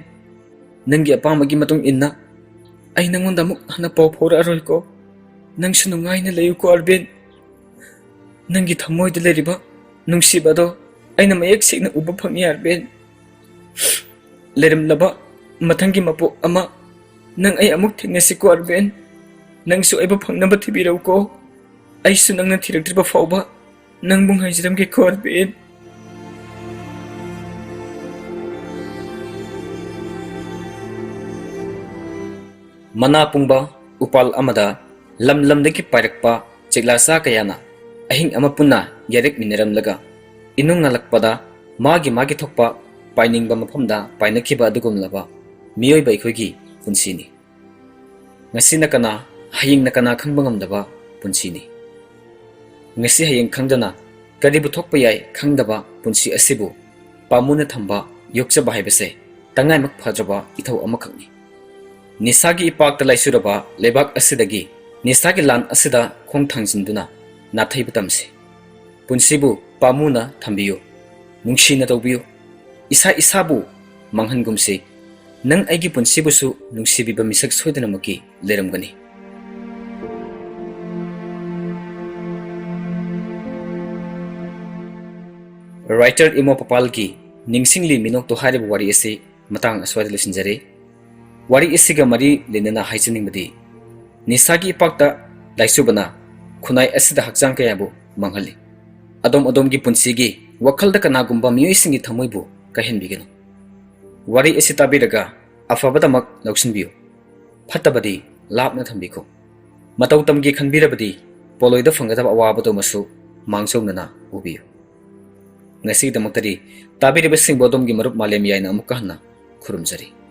ꯅꯪꯒꯤ ꯑꯄꯥꯝꯕꯒꯤ ꯃꯇꯨꯡ ꯏꯟꯅ ꯑꯩ ꯅꯪꯉꯣꯟꯗ ꯑꯃꯨꯛ ꯍꯟꯅ ꯄꯥꯎ ꯐꯥꯎꯔꯛꯑꯔꯣꯏꯀꯣ꯫ ꯅꯪꯁꯨ ꯅꯨꯡꯉꯥꯏꯅ ꯂꯩꯌꯨꯀꯣ ꯑꯥꯔꯕꯤꯟ꯫ ꯅꯪꯒꯤ ꯊꯃꯣꯏꯗ ꯂꯩꯔꯤꯕ ꯅꯨꯡꯁꯤꯕ ꯑꯗꯣ ꯑꯩꯅ ꯃꯌꯦꯛ ꯁꯦꯡꯅ ꯎꯕ ꯐꯪꯉꯤ ꯑꯥꯔꯕꯤꯟ꯫ ꯂꯩꯔꯝꯂꯕ ꯃꯊꯪꯒꯤ ꯃꯄꯣꯛ ꯑꯃ ꯅꯪ ꯑꯩ ꯑꯃꯨꯛ ꯊꯦꯡꯅꯁꯤꯀꯣ, ꯑꯔꯕꯤꯟ꯫ ꯅꯪꯁꯨ ꯑꯩꯕꯨ ꯐꯪꯅꯕ ꯊꯤꯕꯤꯔꯛꯎꯀꯣ꯫ ꯑꯩꯁꯨ ꯅꯪꯅ ꯊꯤꯔꯛꯇ꯭ꯔꯤꯕ ꯐꯥꯎꯕ ꯅꯪꯕꯨ ꯉꯥꯏꯖꯔꯝꯒꯦꯀꯣ, ꯑꯔꯕꯤꯟ꯫ ꯃꯅꯥ ꯄꯨꯡꯕ ꯎꯄꯥꯜ ꯑꯃꯗ ꯂꯝ ꯂꯝꯗꯒꯤ ꯄꯥꯏꯔꯛꯄ ꯆꯤꯛꯂꯥꯆꯥ ꯀꯌꯥꯅ ꯑꯍꯤꯡ ꯑꯃ ꯄꯨꯟꯅ ꯌꯥꯔꯦꯛꯃꯤꯟꯅꯔꯝꯂꯒ ꯏꯅꯨꯡ ꯉꯥꯜꯂꯛꯄꯗ ꯃꯥꯒꯤ ꯃꯥꯒꯤ ꯊꯣꯛꯄ ꯄꯥꯏꯅꯤꯡꯕ ꯃꯐꯝꯗ ꯄꯥꯏꯅꯈꯤꯕ ꯑꯗꯨꯒꯨꯝꯂꯕ ꯃꯤꯑꯣꯏꯕ ꯑꯩꯈꯣꯏꯒꯤ ꯄꯨꯟꯁꯤꯅꯤ꯫ ꯉꯁꯤꯅ ꯀꯅꯥ, ꯍꯌꯦꯡꯅ ꯀꯅꯥ ꯈꯪꯕ ꯉꯝꯗꯕ ꯄꯨꯟꯁꯤꯅꯤ꯫ ꯉꯁꯤ ꯍꯌꯦꯡ ꯈꯪꯗꯅ ꯀꯔꯤꯕꯨ ꯊꯣꯛꯄ ꯌꯥꯏ ꯈꯪꯗꯕ ꯄꯨꯟꯁꯤ ꯑꯁꯤꯕꯨ ꯄꯥꯝꯃꯨꯅ ꯊꯝꯕ, ꯌꯣꯛꯆꯕ ꯍꯥꯏꯕꯁꯦ ꯇꯉꯥꯏꯃꯛ ꯐꯗ꯭ꯔꯕ ꯏꯊꯧ ꯑꯃꯈꯛꯅꯤ꯫ ꯅꯤꯁꯥꯒꯤ ꯏꯄꯥꯛꯇ ꯂꯥꯏꯆꯨꯔꯕ ꯂꯩꯕꯥꯛ ꯑꯁꯤꯗꯒꯤ ꯅꯤꯁꯥꯒꯤ ꯂꯥꯟ ꯑꯁꯤꯗ ꯈꯣꯡ ꯊꯥꯡꯖꯤꯟꯗꯨꯅ ꯅꯥꯊꯩꯕ ꯇꯝꯁꯤ꯫ ꯄꯨꯟꯁꯤꯕꯨ ꯄꯥꯝꯃꯨꯅ ꯊꯝꯕꯤꯌꯨ, ꯅꯨꯡꯁꯤꯅ ꯇꯧꯕꯤꯌꯨ꯫ ꯏꯁꯥ ꯏꯁꯥꯕꯨ ꯃꯥꯡꯍꯟꯒꯨꯝꯁꯤ꯫ ꯅꯪ ꯑꯩꯒꯤ ꯄꯨꯟꯁꯤꯕꯨꯁꯨ ꯅꯨꯡꯁꯤꯕꯤꯕ ꯃꯤꯁꯛ ꯁꯣꯏꯗꯅꯃꯛꯀꯤ ꯂꯩꯔꯝꯒꯅꯤ꯫ Writer ꯏꯃꯣ ꯄꯄꯥꯜꯒꯤ ꯅꯤꯡꯁꯤꯡꯂꯤ ꯃꯤꯅꯣꯛꯇꯣ ꯍꯥꯏꯔꯤꯕ ꯋꯥꯔꯤ ꯑꯁꯤ ꯃꯇꯥꯡ ꯑꯁ꯭ꯋꯥꯏꯗ ꯂꯣꯏꯁꯤꯟꯖꯔꯦ꯫ ꯋꯥꯔꯤ ꯑꯁꯤꯒ ꯃꯔꯤ ꯂꯩꯅꯅ ꯍꯥꯏꯖꯅꯤꯡꯕꯗꯤ, ꯅꯤꯁꯥꯒꯤ ꯏꯄꯥꯛꯇ ꯂꯥꯏꯆꯨꯕꯅ ꯈꯨꯟꯅꯥꯏ ꯑꯁꯤꯗ ꯍꯛꯆꯥꯡ ꯀꯌꯥꯕꯨ ꯃꯥꯡꯍꯜꯂꯤ꯫ ꯑꯗꯣꯝ ꯑꯗꯣꯝꯒꯤ ꯄꯨꯟꯁꯤꯒꯤ ꯋꯥꯈꯜꯗ ꯀꯅꯥꯒꯨꯝꯕ ꯃꯤꯑꯣꯏꯁꯤꯡꯒꯤ ꯊꯃꯣꯏꯕꯨ ꯀꯥꯏꯍꯟꯕꯤꯒꯅꯨ꯫ ꯋꯥꯔꯤ ꯑꯁꯤ ꯇꯥꯕꯤꯔꯒ ꯑꯐꯕꯗꯃꯛ ꯂꯧꯁꯤꯟꯕꯤꯌꯨ, ꯐꯠꯇꯕꯗꯤ ꯂꯥꯞꯅ ꯊꯝꯕꯤꯈꯣ꯫ ꯃꯇꯧ ꯇꯝꯒꯦ ꯈꯟꯕꯤꯔꯕꯗꯤ ꯄꯣꯂꯣꯏꯗ ꯐꯪꯒꯗꯕ ꯑꯋꯥꯕꯗꯨꯃꯁꯨ ꯃꯥꯡꯖꯧꯅꯅ ꯎꯕꯤꯌꯨ꯫ ꯉꯁꯤꯒꯤꯗꯃꯛꯇꯗꯤ ꯇꯥꯕꯤꯔꯤꯕꯁꯤꯡꯕꯨ ꯑꯗꯣꯝꯒꯤ ꯃꯔꯨꯞ ꯃꯥꯂꯦꯝ ꯌꯥꯏꯅ ꯑꯃꯨꯛꯀ ꯍꯟꯅ ꯈꯨꯔꯨꯝꯖꯔꯤ꯫